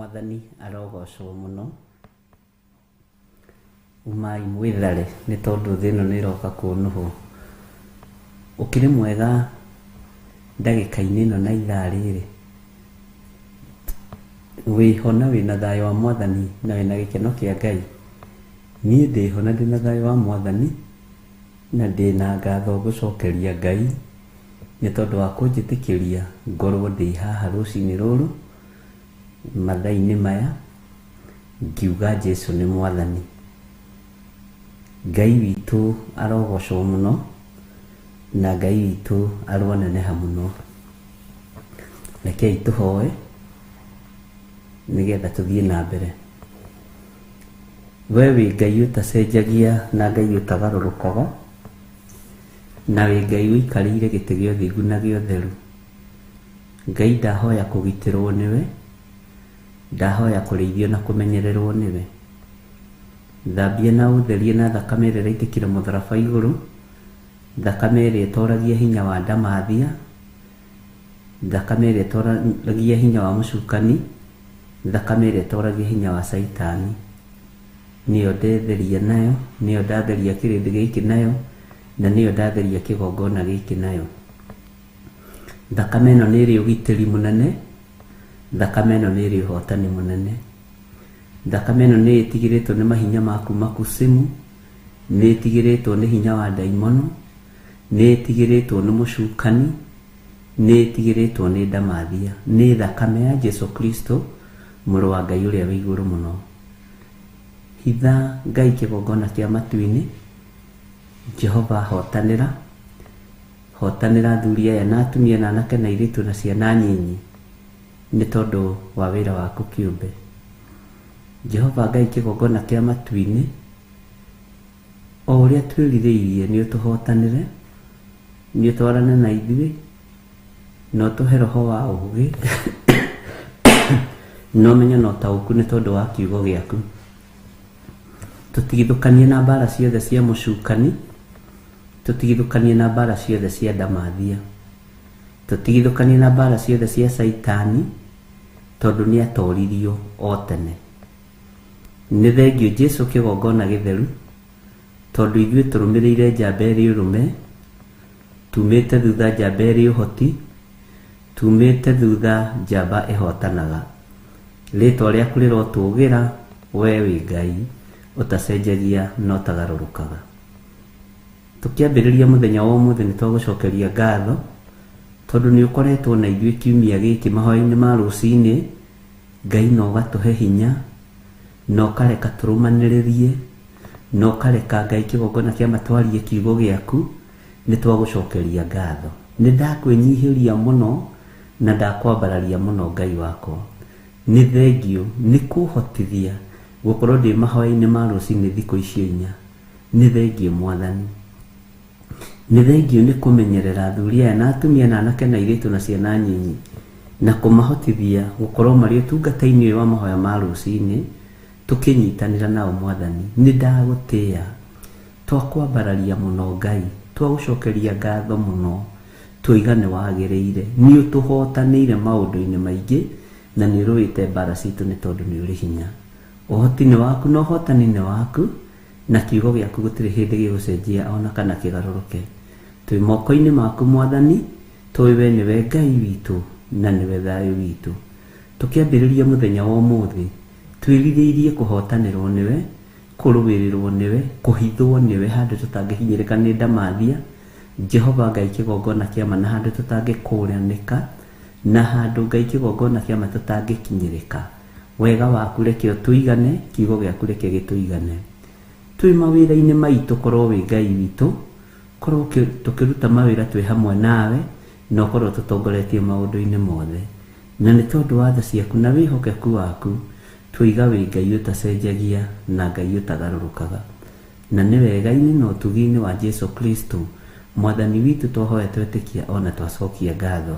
Mwathani arogocwo mũno. Umai mwĩthare nĩ tondũ thĩ ĩno nĩ ĩroka kũnũhwo. Ũkĩrĩ mwega ndagĩka-inĩ ĩno na ithaa rĩrĩ? Wĩho na wĩna thayũ wa Mwathani na wĩna gĩkeno kĩa Ngai? Niĩ ndĩho na ndĩna thayũ wa Mwathani na ndĩna ngatho ngũcokeria Ngai nĩ tondũ wa kũnjĩtĩkĩria ngorwo ndĩ haha rũcinĩ rũrũ mathaa-inĩ maya ngiuga Jesu nĩ Mwathani. Ngai witũ arogocwo mũno na Ngai witũ aroneneha mũno. Rekei tũhoe nĩgetha tũthiĩ na mbere. We wĩ Ngai ũtacenjagia na Ngai ũtagarũrũkaga, na wĩ Ngai ũikarĩire gĩtĩ gĩa ũthingu na gĩa ũtheru. Ngai ndahoya kũgitĩrwo nĩwe, ndahoya kũrĩithio na kũmenyererwo nĩwe. Thambia na ũtherie na thakame ĩrĩa ĩraitĩkire mũtharaba igũrũ, thakame ĩrĩa ĩtoragia hinya wa ndamathia, thakame ĩrĩa ĩtoragia hinya wa mũcukani, thakame ĩrĩa ĩtoragia hinya wa caitani. Nĩyo ndetheria nayo, nĩyo ndatheria kĩrĩndĩ gĩkĩ nayo, na nĩyo ndatheria kĩgongona gĩkĩ nayo. Thakame ĩno nĩ ĩrĩ ũgitĩri mũnene, thakame ĩno nĩ ĩrĩ ũhotani mũnene. Thakame ĩno nĩ ĩtigĩrĩtwo nĩ mahinya ma kuma kusimu, nĩ ĩtigĩrĩtwo nĩ hinya wa ndaimono, nĩ ĩtigĩrĩtwo nĩ mũcukani, nĩ ĩtigĩrĩtwo nĩ ndamathia. Nĩ thakame ya Jesu Kristo, mũrũ wa Ngai ũrĩa wĩ igũrũ mũno. Hitha Ngai kĩgongona kĩa matu-inĩ, Jehova hotanĩra, hotanĩra athuri aya na atumia na anake na airĩtu na ciana nyinyi nĩ tondũ wa wĩra waku kĩũmbe. Jehova Ngai kĩgongona kĩa matu-inĩ, o ũrĩa twĩrirĩirie nĩ ũtũhotanĩre, nĩ ũtwarane na ithuĩ, na ũtũhe roho wa ũũgĩ na ũmenyo na ũtaũku nĩ tondũ wa kiugo gĩaku. Tũtigithũkanie na mbara ciothe cia mũcukani, tũtigithũkanie na mbara ciothe cia ndamathia, tũtigithũkanie na mbara ciothe cia caitani, tondũ nĩ atoririo o tene. Nĩ thengio Jesu kĩgongona gĩtheru, tondũ ithuĩ tũrũmĩrĩire njamba ĩrĩ ũrũme, tumĩte thutha njamba ĩrĩ ũhoti, tumĩte thutha njamba ĩhotanaga. Rĩtwa rĩaku rĩrotũgĩra, we wĩ Ngai ũtacenjagia na ũtagarũrũkaga. Tũkĩambĩrĩria mũthenya wa ũmũthĩ nĩ twagũcokeria ngatho, tondũ nĩ ũkoretwo na ithuĩ kiumia gĩkĩ mahoya-inĩ ma rũcinĩ, Ngai na ũgatũhe hinya, na ũkareka tũrũmanĩrĩrie, na ũkareka Ngai kĩgongona kĩa matwarie kiugo gĩaku, nĩ twagũcokeria ngatho. Nĩ ndakwĩnyihĩria mũno na ndakwambararia mũno Ngai wakwa. Nĩ thengio nĩ kũhotithia gũkorwo ndĩ mahoya-inĩ ma rũcinĩ thikũ icio inya. Nĩ thengio Mwathani. Nĩ thengio nĩ kũmenyerera athuri aya na atumia na anake na airĩtu na ciana nyinyi na kũmahotithia gũkorwo marĩ ũtungata-inĩ ũyũ wa mahoya ma rũcinĩ tũkĩnyitanĩra nao Mwathani. Nĩ ndagũtĩĩa, twakwambararia mũno Ngai, twagũcokeria ngatho mũno, twoiga nĩ wagĩrĩire. Nĩ ũtũhotanĩire maũndũ-inĩ maingĩ na nĩ ũrũĩte mbara citũ nĩ tondũ nĩ ũrĩ hinya. Ũhoti nĩ waku na ũhotani nĩ waku, na kiugo gĩaku gũtirĩ hĩndĩ gĩgũcenjia ona kana kĩgarũrũke. Twĩ moko-inĩ maku Mwathani, tũĩ we nĩwe Ngai witũ na nĩwe thayũ witũ. Tũkĩambĩrĩria mũthenya wa ũmũthĩ, twĩrirĩirie kũhotanĩrwo nĩwe, kũrũĩrĩrwo nĩwe, kũhithwo nĩwe handũ tũtangĩhinyĩrĩka nĩ ndamathia, Jehova Ngai kĩgongona kĩa ma na handũ tũtangĩkũũranĩka, na handũ Ngai kĩgongona kĩa ma tũtangĩkinyĩrĩka. Wega waku reke ũtũigane, kiugo gĩaku reke gĩtũigane. Twĩ mawĩra-inĩ maitũ korwo wĩ Ngai witũ, korwo tũkĩruta mawĩra twĩ hamwe nawe, na ũkorwo ũtũtongoretie maũndũ-inĩ mothe. Na nĩ tondũ wa tha ciaku na wĩhokeku waku, twoiga wĩ Ngai ũtacenjagia na Ngai ũtagarũrũkaga. Na nĩ wega-inĩ na ũtugi-inĩ wa Jesu Kristo, Mwathani witũ twahoya twetĩkia ona twacokia ngatho.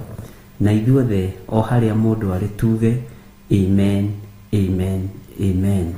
Na ithuothe o harĩa mũndũ arĩ tuge, Amen, amen, amen.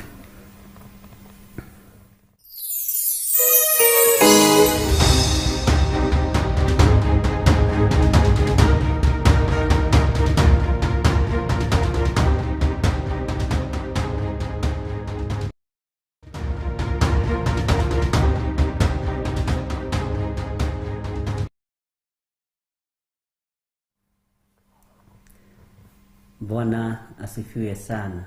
Bwana asifiwe sana.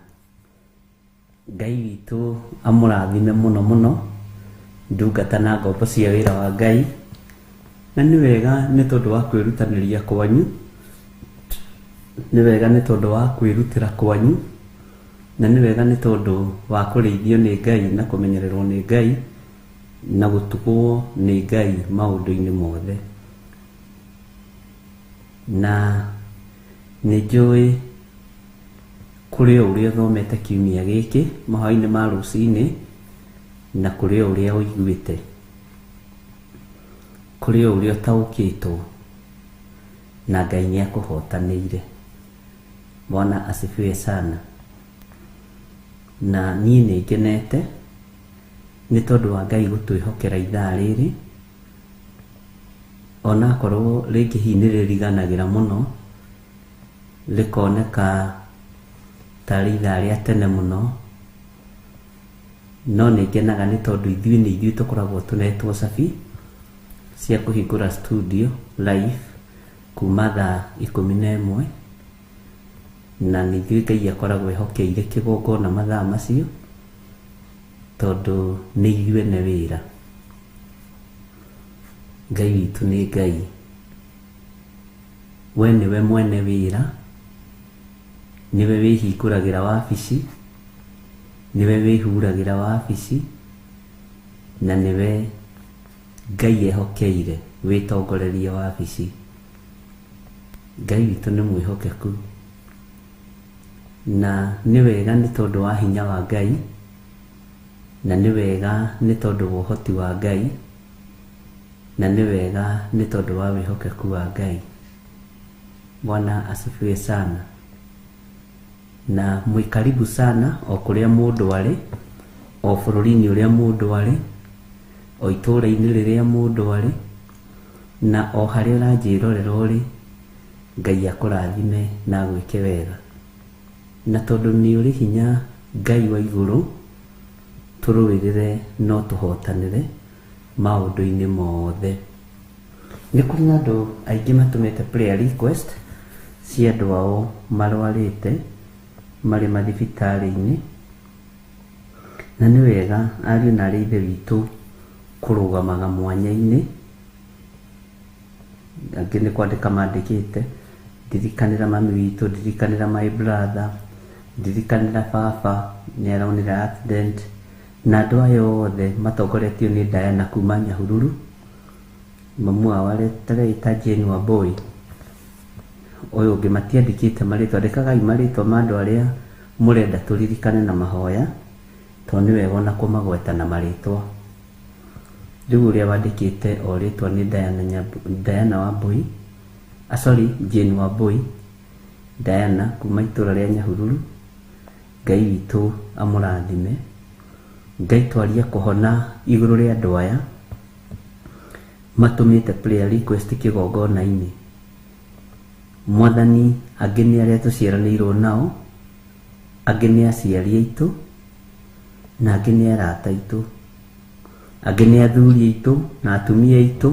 Ngai witũ amũrathime mũno mũno ndungata na ngombo cia wĩra wa Ngai. Na nĩ wega nĩ tondũ wa kwĩrutanĩria kwanyu, nĩ wega nĩ tondũ wa kwĩrutĩra kwanyu, na nĩ wega nĩ tondũ wa kũrĩithio nĩ Ngai na kũmenyererwo nĩ Ngai na gũtugwo nĩ Ngai maũndũ-inĩ mothe. Na nĩ njũĩ kũrĩ o ũrĩa ũthomete kiumia gĩkĩ mahoya-inĩ ma rũcinĩ, na kũrĩ o ũrĩa ũiguĩte, kũrĩ o ũrĩa ũtaũkĩtwo, na Ngai nĩ akũhotanĩire. Bwana asifiwe sana. Na niĩ nĩ ngenete nĩ tondũ wa Ngai gũtwĩhokera ithaa rĩrĩ, onakorwo rĩngĩ hihi nĩ rĩriganagĩra mũno, rĩkoneka tarĩ ithaa rĩa tene mũno, no nĩ ngenaga nĩ tondũ ithuĩ nĩ ithuĩ tũkoragwo tũnetwo cabi cia kũhingũra studio live kuma thaa 11, na nĩ ithuĩ Ngai akoragwo ehokeire kĩgongona mathaa macio, tondũ nĩ ithuĩ ene wĩra. Ngai witũ nĩ Ngai, we nĩwe mwene wĩra, nĩwe wĩhingũragĩra wabici, nĩwe wĩhuragĩra wabici, na nĩwe Ngai ehokeire wĩtongorerie wabici. Ngai witũ nĩ mwĩhokeku, na nĩ wega nĩ tondũ wa hinya wa Ngai, na nĩ wega nĩ tondũ wa ũhoti wa Ngai, na nĩ wega nĩ tondũ wa wĩhokeku wa Ngai. Bwana asifiwe sana. Na mwĩ karibu sana o kũrĩa mũndũ arĩ, o bũrũri-inĩ ũrĩa mũndũ arĩ, o itũũra-inĩ rĩrĩa mũndũ arĩ, na o harĩa ũranjĩrorera ũrĩ, Ngai akũrathime na agwĩke wega. Na tondũ nĩ ũrĩ hinya Ngai wa igũrũ, tũrũĩrĩre no tũhotanĩre maũndũ-inĩ mothe. Nĩ kũrĩ na andũ aingĩ matũmĩte prayer request cia andũ ao marwarĩte marĩ mathibitarĩ-inĩ, na nĩ wega ariũ na arĩ ithe witũ kũrũgamaga mwanya-inĩ. Angĩ nĩ kwandĩka mandĩkĩte, ndirikanĩra mami witũ, ndirikanĩra my brother, ndirikanĩra baba nĩ aronire accident, na andũ aya othe matongoretio nĩ Diana kuma Nyahururu, mamu wao aretareta Jane Wambui, ũyũ ũngĩ matiandĩkĩte marĩtwa. Andĩkagai marĩtwa ma andũ arĩa mũrenda tũririkane na mahoya, tondũ nĩ wega ona kũmagweta na marĩtwa. Rĩu ũrĩa wandĩkĩte o rĩtwa nĩ Diana Wambui, sorry, Jane Wambui, Diana kuma itũũra rĩa Nyahururu. Ngai witũ amũrathime. Ngai twarie kũhona igũrũ rĩa andũ aya matũmĩte prayer request kĩgongona-inĩ. Mwathani, angĩ nĩ arĩa tũciaranĩirwo nao, angĩ nĩ aciari aitũ, na angĩ nĩ arata aitũ, angĩ nĩ athuri aitũ na atumia aitũ,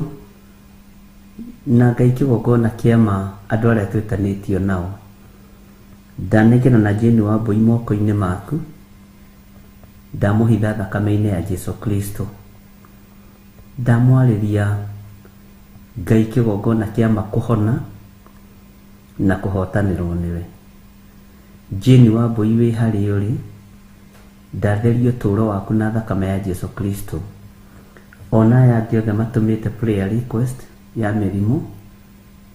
na Ngai kĩgongona kĩa ma andũ arĩa twĩtanĩtio nao. Ndanengera na Jane Wambui moko-inĩ maku, ndamũhitha thakame-inĩ ya Jesu Kristo, ndamwarĩria Ngai kĩgongona kĩa ma kũhona na kũhotanĩrwo nĩwe. Jane Wambui wĩ harĩa ũrĩ, ndatheria ũtũũro waku na thakame ya Jesu Kristo. Ona aya angĩ othe matũmĩte prayer request ya mĩrimũ,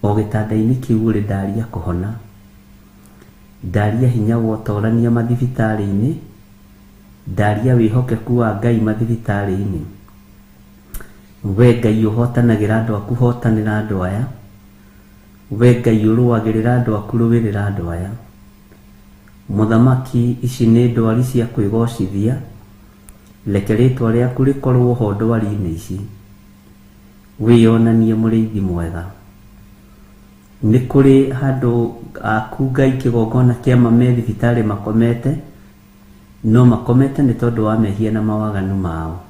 o gĩtanda-inĩ kĩu ũrĩ ndaria kũhona, ndaria hinya wa ũtorania mathibitarĩ-inĩ, ndaria wĩhokeku wa Ngai mathibitarĩ-inĩ. We Ngai ũhotanagĩra andũ aku, hotanĩra andũ aya. We Ngai ũrũagĩrĩra andũ aku, rũĩrĩra andũ aya. Mũthamaki, ici nĩ ndwari cia kwĩgocithia, reke rĩtwa rĩaku rĩkorwo ho ndwari-inĩ ici, wĩyonanie mũrĩithi mwega. Nĩ kũrĩ handũ aku Ngai kĩgongona kĩa ma me thibitarĩ makomete, no makomete nĩ tondũ wa mehia na mawaganu mao.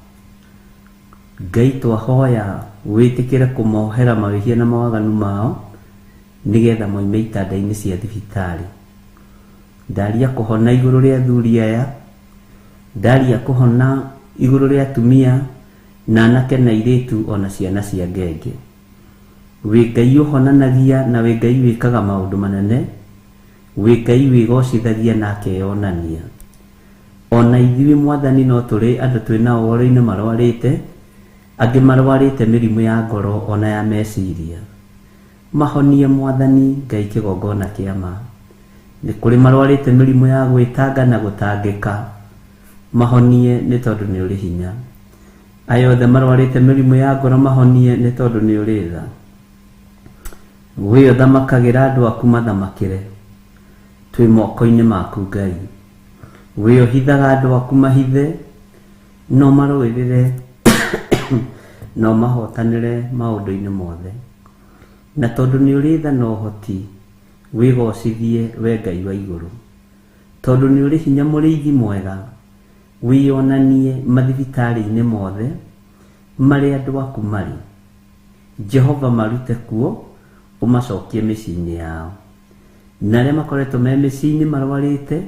Ngai twahoya wĩtĩkĩre kũmohera mawĩhia na mawaganu mao, nĩgetha moime itanda-inĩ cia thibitarĩ. Ndaria kũhona igũrũ rĩa athuri aya, ndaria kũhona igũrũ rĩa atumia na anake na airĩtu ona ciana cia ngenge. Wĩ Ngai ũhonanagia na wĩ Ngai wĩkaga maũndũ manene, wĩ Ngai wĩgocithagia na akeyonania. Ona ithuĩ Mwathani no tũrĩ andũ twĩnao ũhoro-inĩ marwarĩte, angĩ marwarĩte mĩrimũ ya ngoro ona ya meciria. Mahonie Mwathani Ngai kĩgongona kĩa ma. Nĩ kũrĩ marwarĩte mĩrimũ ya gwĩtanga na gũtangĩka, mahonie nĩ tondũ nĩ ũrĩ hinya. Aya othe marwarĩte mĩrimũ ya ngoro mahonie nĩ tondũ nĩ ũrĩ tha. Wĩ ũthamakagĩra andũ aku mathamakĩre, twĩ moko-inĩ maku Ngai. Wĩ ũhithaga andũ aku mahithe, no marũĩrĩre no mahotanĩre maũndũ-inĩ mothe. Na tondũ nĩ ũrĩ tha na ũhoti, wĩgocithie we Ngai wa igũrũ. Tondũ nĩ ũrĩ hinya mũrĩithi mwega, wĩyonanie mathibitarĩ-inĩ mothe marĩa andũ aku marĩ. Jehova marute kuo, ũmacokie mĩciĩ-inĩ yao. Na arĩa makoretwo me mĩciĩ-inĩ marwarĩte,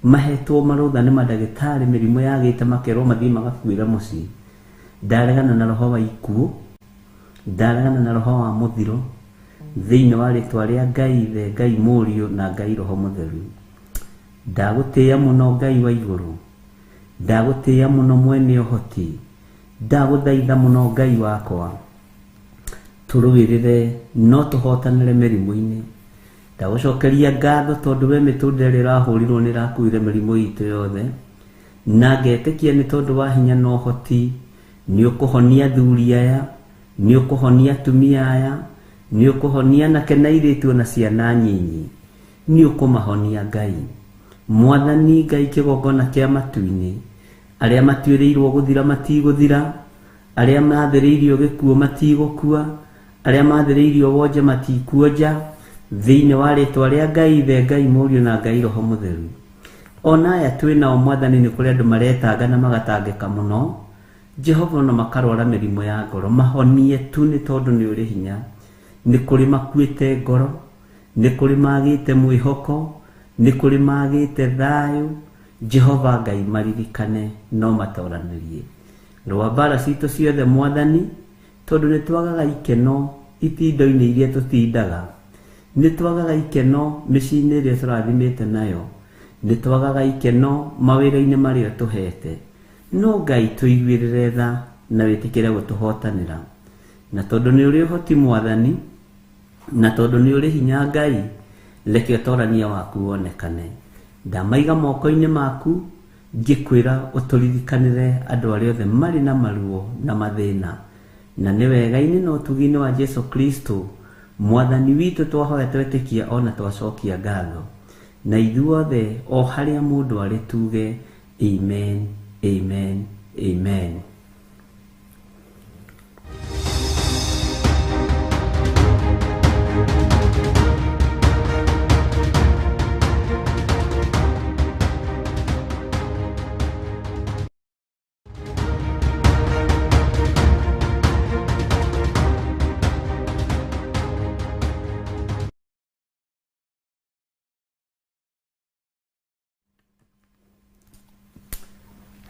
mahetwo marũtha nĩ mandagĩtarĩ mĩrimũ yagĩte makerwo mathiĩ magakuĩra mũciĩ. Ndaregana na roho wa ikuũ, ndaregana na roho wa mũthiro, thĩinĩ wa rĩtwa rĩa Ngai Ithe, Ngai Mũriũ na Ngai Roho Mũtheru. Ndagũtĩĩa mũno Ngai wa igũrũ, ndagũtĩĩa mũno mwene ũhoti, ndagũthaitha mũno Ngai wakwa, tũrũĩrĩre no tũhotanĩre mĩrimũ-inĩ. Ndagũcokeria ngatho tondũ we mĩtũnda ĩrĩa ĩrahũrirwo nĩ ĩrakuire mĩrimũ itũ yothe, na ngetĩkia nĩ tondũ wa hinya na ũhoti nĩ ũkũhonia athuri aya, nĩ ũkũhonia atumia aya, nĩ ũkũhonia anake na airĩtu ona ciana nyinyi, nĩ ũkũmahonia Ngai. Mwathani Ngai kĩgongona kĩa matu-inĩ, arĩa matuĩrĩirwo gũthira matigũthira, arĩa mathĩrĩirio gĩkuũ matigũkua, arĩa mathĩrĩirio wonje matikuonja, thĩinĩ wa rĩtwa rĩa Ngai Ithe, Ngai Mũriũ na Ngai Roho Mũtheru. Ona aya twĩnao Mwathani nĩ kũrĩ andũ maretanga na magatangĩka mũno, Jehova no makarwara mĩrimũ ya ngoro, mahonie tu nĩ tondũ nĩ ũrĩ hinya. Nĩ kũrĩ makuĩte ngoro, nĩ kũrĩ magĩte mwĩhoko, nĩ kũrĩ magĩte thayũ. Jehova Ngai maririkane no matoranĩrie. Rũa mbara citũ ciothe Mwathani, tondũ nĩ twagaga ikeno itindo-inĩ iria tũtindaga, nĩ twagaga ikeno mĩciĩ-inĩ ĩrĩa tũrathimĩte nayo, nĩ twagaga ikeno mawĩra-inĩ marĩa tũhete. No Ngai tũiguĩrĩre tha na wĩtĩkĩre gũtũhotanĩra. Na tondũ nĩ ũrĩ ũhoti Mwathani, na tondũ nĩ ũrĩ hinya Ngai, reke ũtorania waku wonekane. Ndamaiga moko-inĩ maku, ngĩkwĩra ũtũririkanĩre andũ arĩa othe marĩ na maruo na mathĩna. Na nĩ wega-inĩ na ũtugi-inĩ wa Jesu Kristo Mwathani witũ twahoya twetĩkia ona twacokia ngatho. Na ithuothe o harĩa mũndũ arĩ tuge amen, amen, amen.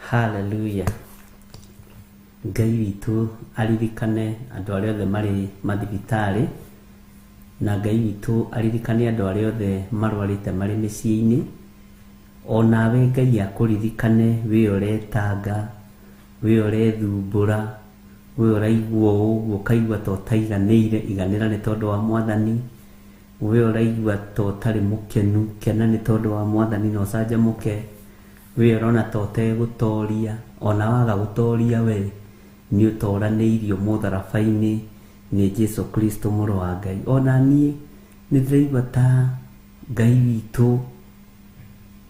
Hallelujah. Ngai witũ aririkane andũ arĩa othe marĩ mathibitarĩ, na Ngai witũ aririkane andũ arĩa othe marwarĩte marĩ mĩciĩ-inĩ. Onawe Ngai akũririkane wĩ ũretanga, wĩ ũrethumbũra, wĩ ũraigua ũguo ũkaigua ta ũtaiganĩire, iganĩra nĩ tondũ wa Mwathani. Wĩ ũraigua ta ũtarĩ mũkenu, kena nĩ tondũ wa Mwathani na ũcanjamũke. Wĩ ũrona ta ũtegũtoria, ona waga gũtoria we nĩ ũtoranĩirio mũtharaba-inĩ nĩ Jesu Kristo mũrũ wa Ngai. Ona niĩ nĩ ndĩraigua ta Ngai witũ,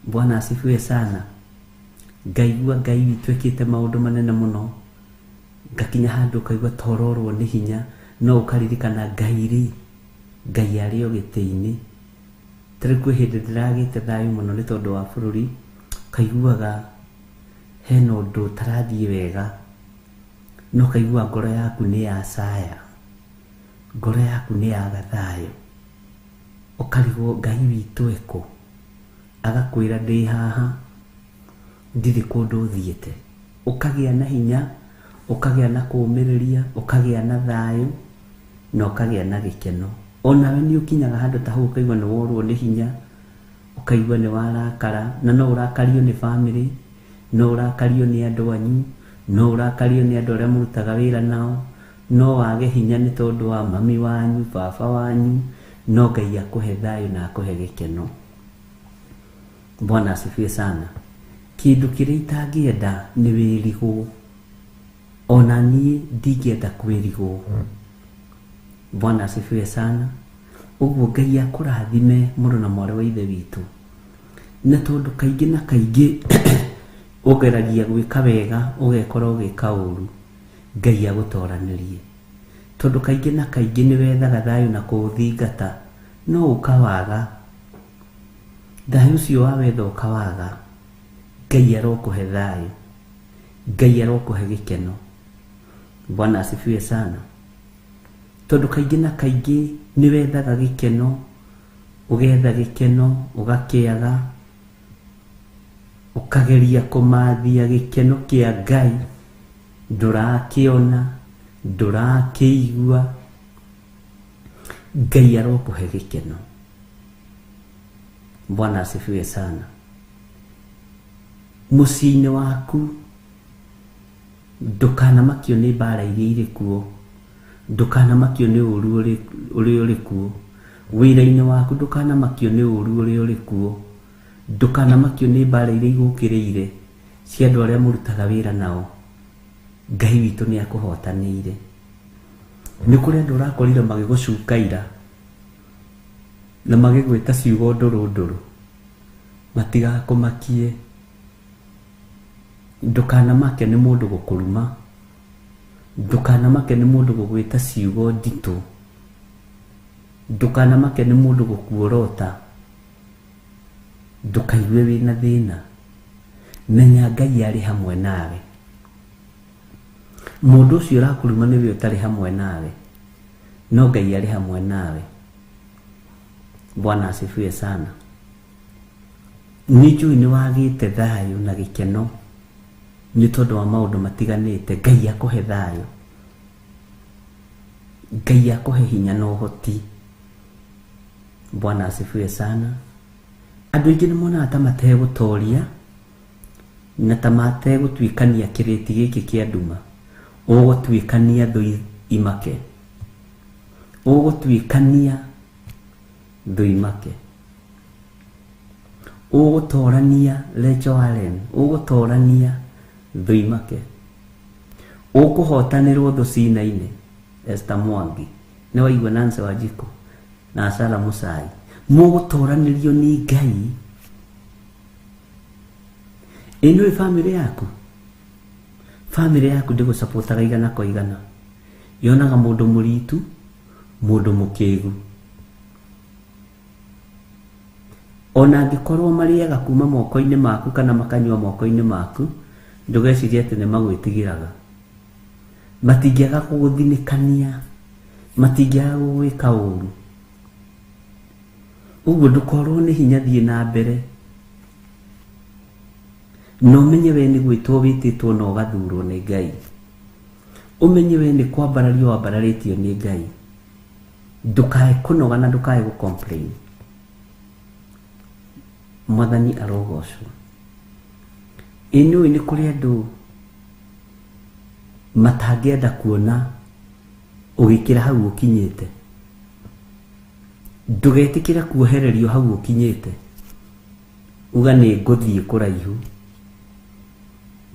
Bwana asifiwe sana, ngaigua Ngai witũ ekĩte maũndũ manene mũno, ngakinya handũ ũkaigua ta ũrorwo nĩ hinya, no ũkaririkana Ngai rĩ, Ngai arĩ o gĩtĩ-inĩ. Ta rĩu kwĩ hĩndĩ ndĩragĩte thayũ mũno nĩ tondũ wa bũrũri, ũkaiguaga hena ũndũ ũtarathiĩ wega, no ũkaigua ngoro yaku nĩ yacaya, ngoro yaku nĩ yaga thayũ, ũkarigwo Ngai witũ ekũ. Agakwĩra ndĩ haha, ndirĩ kũndũ thiĩte. Ũkagĩa na hinya, ũkagĩa na kũũmĩrĩria, ũkagĩa na thayũ, na ũkagĩa na gĩkeno. Onawe nĩ ũkinyaga handũ ta hau ũkaigua nĩ worwo nĩ hinya, ũkaigua nĩ warakara, na no ũrakario nĩ bamĩrĩ, no ũrakario nĩ andũ anyu, no ũrakario nĩ andũ arĩa mũrutaga wĩra nao, no wage hinya nĩ tondũ wa mami wanyu, baba wanyu, no Ngai akũhe thayũ na akũhe gĩkeno. Bwana asifiwe sana. Kĩndũ kĩrĩa itangĩenda nĩ wĩrigwo. Ona niĩ ndingĩenda kwĩrigwo. Bwana asifiwe sana. Ũguo Ngai akũrathime mũrũ na mwarĩ wa ithe witũ. Na tondũ kaingĩ na kaingĩ ũgeragia gwĩka wega ũgekora ũgĩka ũru, Ngai agũtoranĩrie. Tondũ kaingĩ na kaingĩ nĩ wethaga thayũ na kũũthingata, no ũkawaga. Thayũ ũcio wawetha ũkawaga. Ngai arokũhe thayũ. Ngai arokũhe gĩkeno. Bwana asifiwe sana. Tondũ kaingĩ na kaingĩ nĩ wethaga gĩkeno, ũgetha gĩkeno, ũgakĩaga, ũkageria kũmathia gĩkeno kĩa Ngai, ndũrakĩona, ndũrakĩigua. Ngai arokũhe gĩkeno. Bwana asifiwe sana. Mũciĩ-inĩ waku ndũkanamakio nĩ mbara iria irĩ kuo, ndũkanamakio nĩ ũru ũrĩa ũrĩ kuo. Wĩra-inĩ waku ndũkanamakio nĩ ũru ũrĩa ũrĩ kuo, ndũkanamakio nĩ mbara iria igũkĩrĩire cia andũ arĩa mũrutaga wĩra nao. Ngai witũ nĩ akũhotanĩire. Nĩ kũrĩ andũ ũrakorire magĩgũcuka ira na magĩgwĩta ciugo ndũrũ ndũrũ, matigakũmakie. Ndũkanamake nĩ mũndũ gũkũruma, ndũkanamake nĩ mũndũ gũgwĩta ciugo nditũ, ndũkanamake nĩ mũndũ gũkuorota, ndũkaigue wĩna thĩna. Menya Ngai arĩ hamwe nawe. Mũndũ ũcio ũrakũruma nĩwe ũtarĩ hamwe nawe, no Ngai arĩ hamwe nawe. Bwana asifiwe sana. Nĩ njũĩ nĩ wagĩte thayũ na gĩkeno nĩ tondũ wa maũndũ matiganĩte. Ngai akũhe thayũ, Ngai akũhe hinya na ũhoti. Bwana asifiwe sana. Andũ aingĩ nĩ monaga ta mategũtoria na ta mategũtuĩkania kĩrĩti gĩkĩ kĩa nduma. Ũgũtuĩkania thũ imake, ũgũtuĩkania thũ imake, ũgũtorania Rachel Allen, ũgũtorania thũ imake, ũkũhotanĩrwo thũ cinaine. Esther Mwangi, nĩ waigua Nancy Wanjikũ na Sarah Musai, mũgũtoranĩrio nĩ Ngai. Ĩ nĩũĩ bamĩrĩ yaku? Bamĩrĩ yaku ndĩgũcapotaga igana kwa igana. Yonaga mũndũ mũritu, mũndũ mũkĩgu. Ona angĩkorwo marĩaga kuma moko-inĩ maku kana makanyua moko-inĩ maku, ndũgecirie atĩ nĩ magwĩtigĩraga. Matingĩaga gũgũthinĩkania, matingĩaga gũgwĩka ũru. Ũguo ndũkorwo nĩ hinya, thiĩ na mbere. Na ũmenye we nĩ gwĩtwo wĩtĩtwo na ũgathurwo nĩ Ngai. Ũmenye we nĩ kwambarario wambararĩtio nĩ Ngai. Ndũkae kũnoga na ndũkae gũ complain. Mwathani arogocwo. Ĩ nĩũĩ nĩ kũrĩ andũ matangĩenda kuona ũgĩkĩra hau ũkinyĩte. Ndũgetĩkĩre kuohererio hau ũkinyĩte. Uga nĩ ngũthiĩ kũraihu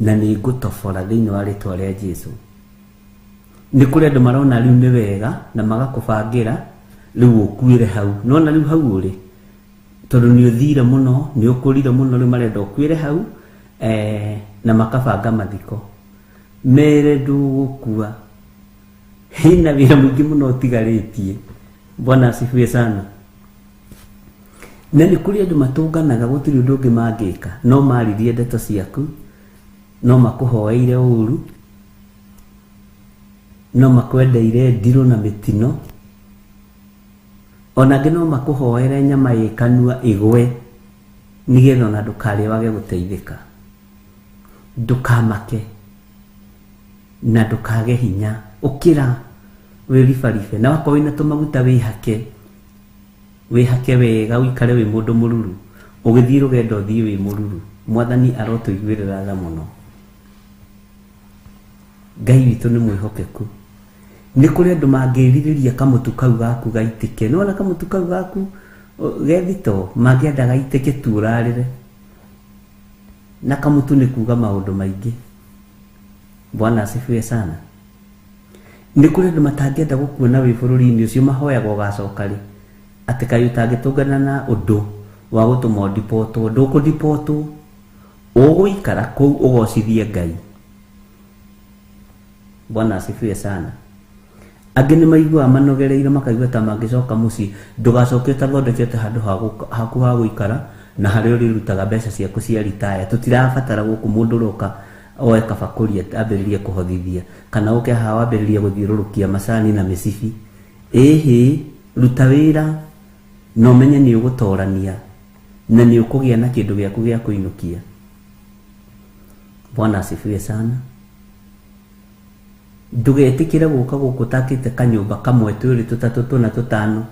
na nĩ ngũtobora thĩinĩ wa rĩtwa rĩa Jesu. Nĩ kũrĩ andũ marona rĩu nĩ wega na magakũbangĩra rĩu ũkuĩre hau. Nĩwona rĩu hau ũrĩ, tondũ nĩ ũthire mũno, nĩ ũkũrire mũno, rĩu marenda ũkuĩre hau na makabanga mathiko. Mere ndũgũkua, hena wĩra mũingĩ mũno ũtigarĩtie. Bwana asifiwe sana. Na nĩ kũrĩ andũ matũnganaga gũtirĩ ũndũ ũngĩ mangĩka, no maririe ndeto ciaku, no makũhoeire ũru, no makwendeire ndirũ na mĩtino, ona angĩ no makũhoere nyama ĩ kanua ĩgwe. Nĩgetha ona ndũkarĩe wage gũteithĩka. Ndũkamake na ndũkage hinya. Ũkĩra wĩribaribe na wakorwo wĩna tũmaguta wĩhake, wĩhake wega ũikare wĩ mũndũ mũruru. Ũgĩthiĩ rũgendo ũthiĩ wĩ mũruru. Mwathani arotũiguĩrĩra tha mũno. Ngai witũ nĩ mwĩhokeku. Nĩ kũrĩ andũ mangĩrirĩria kamũtu kau gaku gaitĩke. Nĩ wona kamũtu kau gaku ge thitoo, mangĩenda gaitĩke tu ũrarĩre. Na kamũtu nĩ kuga maũndũ maingĩ. Bwana asifiwe sana. Nĩ kũrĩ andũ matangĩenda gũkuona wĩ bũrũri-inĩ ũcio mahoyaga ũgacoka rĩ. Atĩ kaĩ ũtangĩtũngana na ũndũ wa gũtũma ũndipotwo. Ndũkũndipotwo. Ũgũikara kũu ũgocithie Ngai. Bwana asifiwe sana. Angĩ nĩ maiguaga manogereire makaigua ta mangĩcoka mũciĩ. Ndũgacoke ũtathondekete handũ haku ha gũikara na harĩa ũrĩrutaga mbeca ciaku cia ritaya. Tũtirabatara gũkũ mũndũ ũroka oe kabakũri ambĩrĩrie kũhothithia kana ũke haha wambĩrĩrie gũthiũrũrũkia macani na mĩcibi. Ĩhĩ, ruta wĩra na ũmenye nĩ ũgũtorania na nĩ ũkũgĩa na kĩndũ gĩaku gĩa kũinũkia. Bwana asifiwe sana. Ndũgetĩkĩre gũka gũkũ ũtakĩte kanyũmba kamwe twĩrĩ tũtatũ tũna tũtano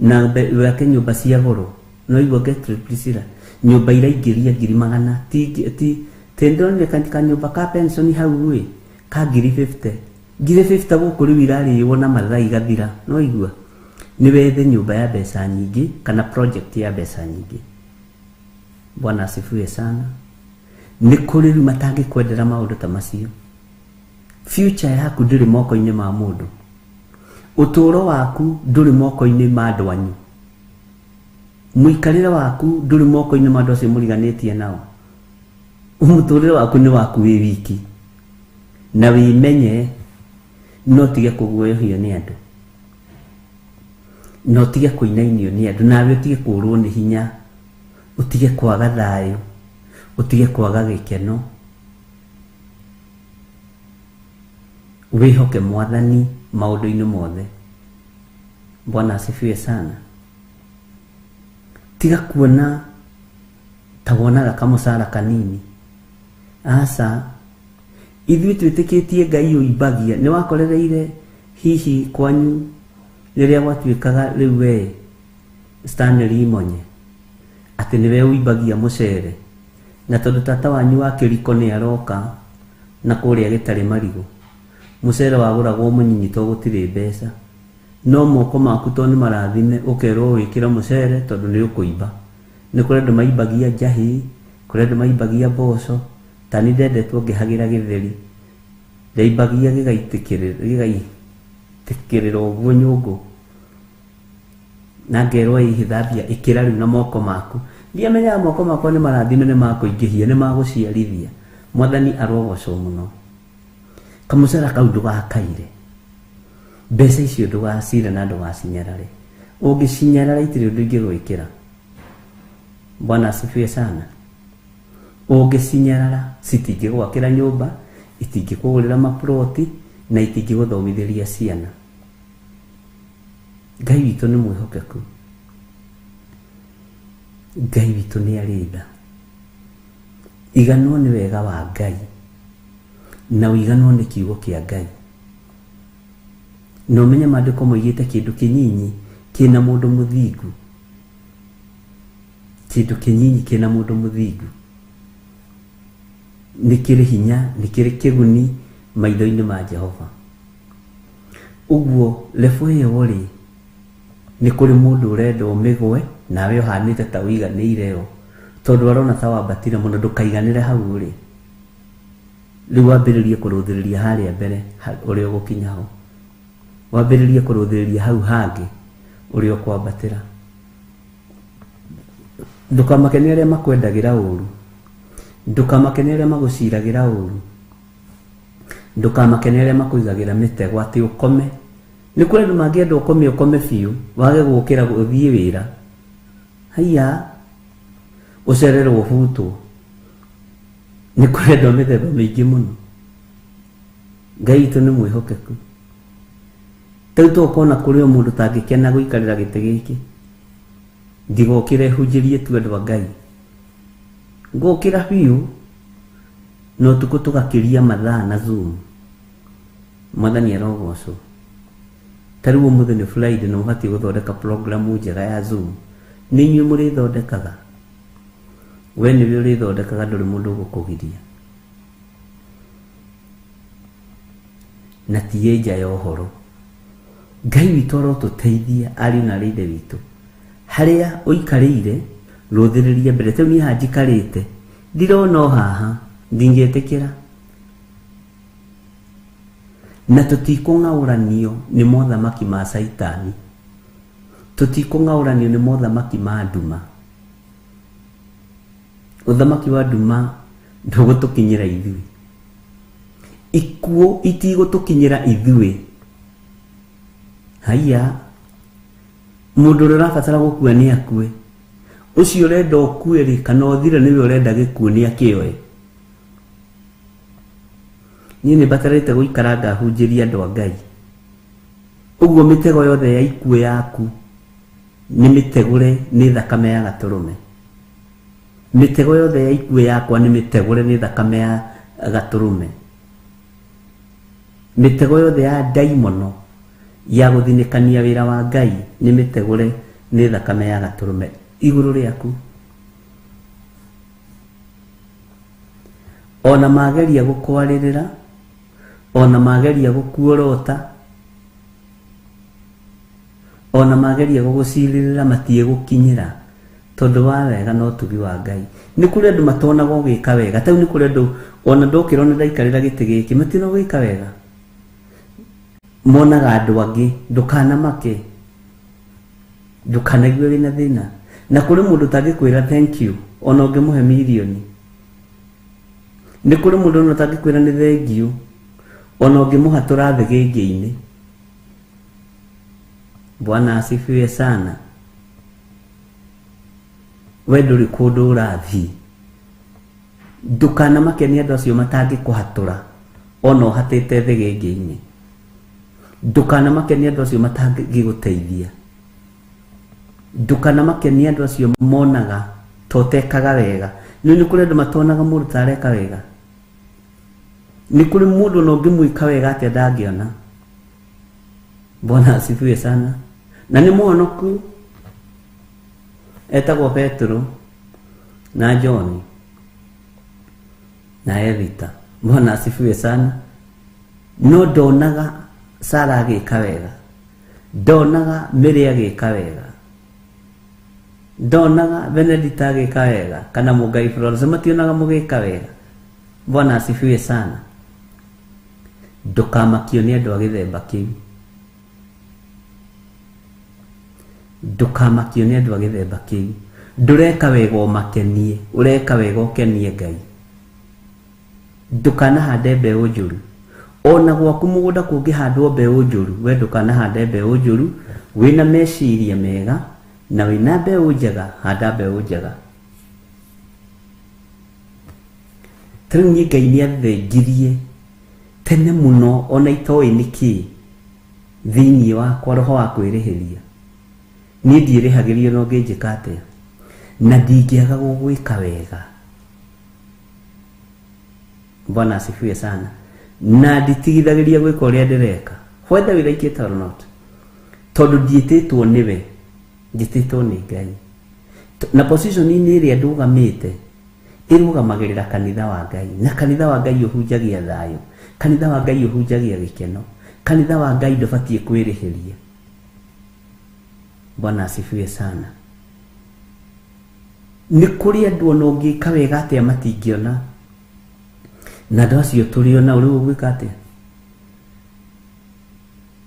na wake nyũmba cia goro. No igua Gertrude Priscilla nyũmba iraingĩria ngiri magana ti ti tindonire kanyũmba ka pension hau ĩ ka ngiri 50 ngiri 50 gũkũ rĩu irarĩo na mathaa igathira. No igua nĩ wethe nyũmba ya mbeca nyingĩ kana project ya mbeca nyingĩ. Bwana asifiwe sana. Nĩ kũrĩ rĩu matangĩkwendera maũndũ ta macio. Future yaku ndĩrĩ moko-inĩ ma mũndũ. Ũtũũro waku ndũrĩ moko-inĩ ma andũ anyu. Mũikarĩre waku ndũrĩ moko-inĩ ma andũ acio mũriganĩtie nao. Mũtũũrĩre waku nĩ waku wĩ wiki. Na wĩmenye no ũtige kũguoyohio nĩ andũ. Na ũtige kũinainio nĩ andũ. Nawe ũtige kũũrwo nĩ hinya. Ũtige kwaga thayũ. Ũtige kwaga gĩkeno. Wĩhoke Mwathani maũndũ-inĩ mothe. Bwana asifiwe sana. Tiga kuona ta wonaga kamũcara kanini. Aca, ithuĩ twĩtĩkĩtie Ngai ũimbagia. Nĩ wakorereire hihi kwanyu rĩrĩa gwatuĩkaga rĩu we Stanley Imonye atĩ nĩwe ũimbagia mũcere, na tondũ tata wanyu wa kĩriko nĩ aroka na kũrĩa gĩtarĩ marigũ, mũcere wagũragwo mũnyinyi to gũtirĩ mbeca. No moko maku to nĩ marathime ũkerwo wĩkĩre mũcere tondũ nĩ ũkũimba. Nĩ kũrĩ andũ maimbagia njahĩ, kũrĩ andũ maimbagia mboco, ta niĩ ndendetwo ngĩhagĩra gĩtheri. Ndaimbagia gĩgaitĩkĩrĩra ũguo nyũngũ. Na ngerwo ĩhĩ thambia ĩkĩra rĩu na moko maku. Ndiamenyaga moko makwa nĩ marathime nĩ makũingĩhia nĩ magũciarithia. Mwathani arogocwo mũno. Kamũcara kau ndũgakaire. Mbeca icio ndũgacire na ndũgacinyarare. Ũngĩcinyarara itirĩ ũndũ ingĩgwĩkĩra. Bwana asifiwe sana. Ũngĩcinyarara citingĩgwakĩra nyũmba, itingĩkũgũrĩra maploti na itingĩgũthomithĩria ciana. Ngai witũ nĩ mwĩhokeku. Ngai witũ nĩ arĩ tha. Iganwo nĩ wega wa Ngai na ũiganwo nĩ kiugo kĩa Ngai. Na ũmenye maandĩko moigĩte kĩndũ kĩnyinyi kĩna mũndũ mũthingu. Kĩndũ kĩnyinyi kĩna mũndũ mũthingu nĩ kĩrĩ hinya, nĩ kĩrĩ kĩguni maitho-inĩ ma Jehova. Ũguo level ĩyo rĩ, nĩ kũrĩ mũndũ ũrenda ũmĩgwe nawe ũhanĩte ta ũiganĩire yo tondũ arona ta wambatire mũno, ndũkaiganĩre hau ũrĩ. Rĩu wambĩrĩrie kũrũthĩrĩria harĩa mbere ũrĩa ũgũkinya ho. Wambĩrĩrie kũrũthĩrĩria hau hangĩ ũrĩa ũkwambatĩra. Ndũkamake nĩ arĩa makwendagĩra ũru. Ndũkamake nĩ arĩa magũciragĩra ũru. Ndũkamake nĩ arĩa makũigagĩra mĩtego atĩ ũkome. Nĩ kũrĩ andũ mangĩenda ũkome ũkome biũ, wage gũkĩra ũthiĩ wĩra. Haiya, ũcererwo ũbutwo. Nĩ kũrĩ andũ a mĩthemba mĩingĩ mũno. Ngai witũ nĩ mwĩhokeku. Ta rĩu to ũkona kũrĩ o mũndũ ũtangĩkena gũikarĩra gĩtĩ gĩkĩ. Ndigokĩra hunjĩrie tu andũ a Ngai. Ngũkĩra biũ na ũtukũ tũgakĩria mathaa na Zoom. Mwathani arogocwo. Ta rĩu ũmũthĩ nĩ Friday na mũbatiĩ gũthondeka programu njega ya Zoom. Nĩ inyuĩ mũrĩthondekaga. We nĩwe ũrĩthondekaga, ndũrĩ mũndũ ũgũkũgiria. Na ti nja ya ũhoro. Ngai witũ arotũteithia ariũ na aarĩ a Ithe witũ. Harĩa ũikarĩire rũthĩrĩria mbere. Ta rĩu niĩ haha njikarĩte ndirona o haha, ndingĩtĩkĩra. Na tũtikũng'aũranio nĩ mothamaki ma Caitani. Tũtikũng'aũranio nĩ mothamaki ma nduma. Ũthamaki wa nduma ndũgũtũkinyĩra ithuĩ. Ikuũ itigũtũkinyĩra ithuĩ. Haiya, mũndũ ũrĩa ũrabatara gũkua nĩ akue. Ũcio ũrenda ũkue rĩ, kana ũthire nĩwe ũrenda gĩkuũ nĩ akĩoe. Niĩ nĩ mbatarĩte gũikara ngahunjĩria andũ a Ngai. Ũguo mĩtego yothe ya ikuũ yaku nĩ mĩtegũre nĩ thakame ya gatũrũme. Mĩtego yothe ya ikuũ yakwa nĩ mĩtegũre nĩ thakame ya gatũrũme. Mĩtego yothe ya ndaimono ya gũthinĩkania wĩra wa Ngai nĩ mĩtegũre nĩ thakame ya gatũrũme igũrũ rĩaku. Ona mageria gũkwarĩrĩra, ona mageria gũkuorota, ona mageria gũgũcirĩrĩra matiĩgũkinyĩra tondũ wa wega na ũtugi wa Ngai. Nĩ kũrĩ andũ matonaga ũgĩka wega. Ta rĩu nĩ kũrĩ andũ ona ndokĩra ona ndaikarĩra gĩtĩ gĩkĩ matina ũgĩka wega. Monaga andũ angĩ, ndũkanamake, ndũkanaigue wĩna thĩna. Na kũrĩ mũndũ ũtangĩkwĩra thank you ona ũngĩmũhe mirioni. Nĩ kũrĩ mũndũ ona ũtangĩkwĩra nĩ thank you ona ũngĩmũhatũra thĩgĩngĩ-inĩ. Bwana asifiwe sana. We ndũrĩ kũndũ ũrathiĩ. Ndũkanamake nĩ andũ acio matangĩkũhatũra ona ũhatĩte thĩgĩngĩ-inĩ. Ndũkanamake nĩ andũ acio matangĩgũteithia. Ndũkanamake nĩ andũ acio monaga ta ũtekaga wega. Nĩ nĩ kũrĩ andũ matonaga mũndũ ta areka wega. Nĩ kũrĩ mũndũ ona ũngĩmwĩka wega atĩa ndangĩona. Bwana asifiwe sana. Na nĩ mũhonoku etagwo Petero na John na Evita. Bwana asifiwe sana. No ndonaga Sara agĩka wega, ndonaga Mary agĩka wega, ndonaga Benedita agĩka wega kana Mũngai Florence, mationaga mũgĩka wega. Bwana asifiwe sana. Ndũkamakio nĩ andũ a gĩthemba kĩu. Ndũkamakio nĩ andũ a gĩthemba kĩu. Ndũreka wega ũmakenie, ũreka wega ũkenie Ngai. Ndũkanahande mbeũ njũru. Ona gwaku mũgũnda kũngĩhandwo mbeũ njũru, we ndũkanahande mbeũ njũru. Wĩna meciria mega na wĩna mbeũ njega, handa mbeũ njega. Ta rĩu niĩ Ngai nĩ athengirie tene mũno ona itoĩ nĩkĩ thĩinĩ wakwa roho wa kwĩrĩhĩria. Niĩ ndiĩrĩhagĩria ona ũngĩnjĩka atĩa, na ndingĩaga gũgwĩka wega. Bwana asifiwe sana. Na nditigithagĩria gwĩka ũrĩa ndĩreka, whether we like it or not, tondũ ndiĩtĩtwo nĩwe, njĩtĩtwo nĩ Ngai. Na position-inĩ ĩrĩa ndũgamĩte ĩrũgamagĩrĩra kanitha wa Ngai, na kanitha wa Ngai ũhunjagia thayũ, kanitha wa Ngai ũhunjagia gĩkeno, kanitha wa Ngai ndũbatiĩ kwĩrĩhĩria. Bwana asifiwe sana. Nĩ kũrĩ andũ ona ũngĩka wega atĩa matingĩona, na andũ acio tũrĩ ona rĩu ũgwĩka atĩa?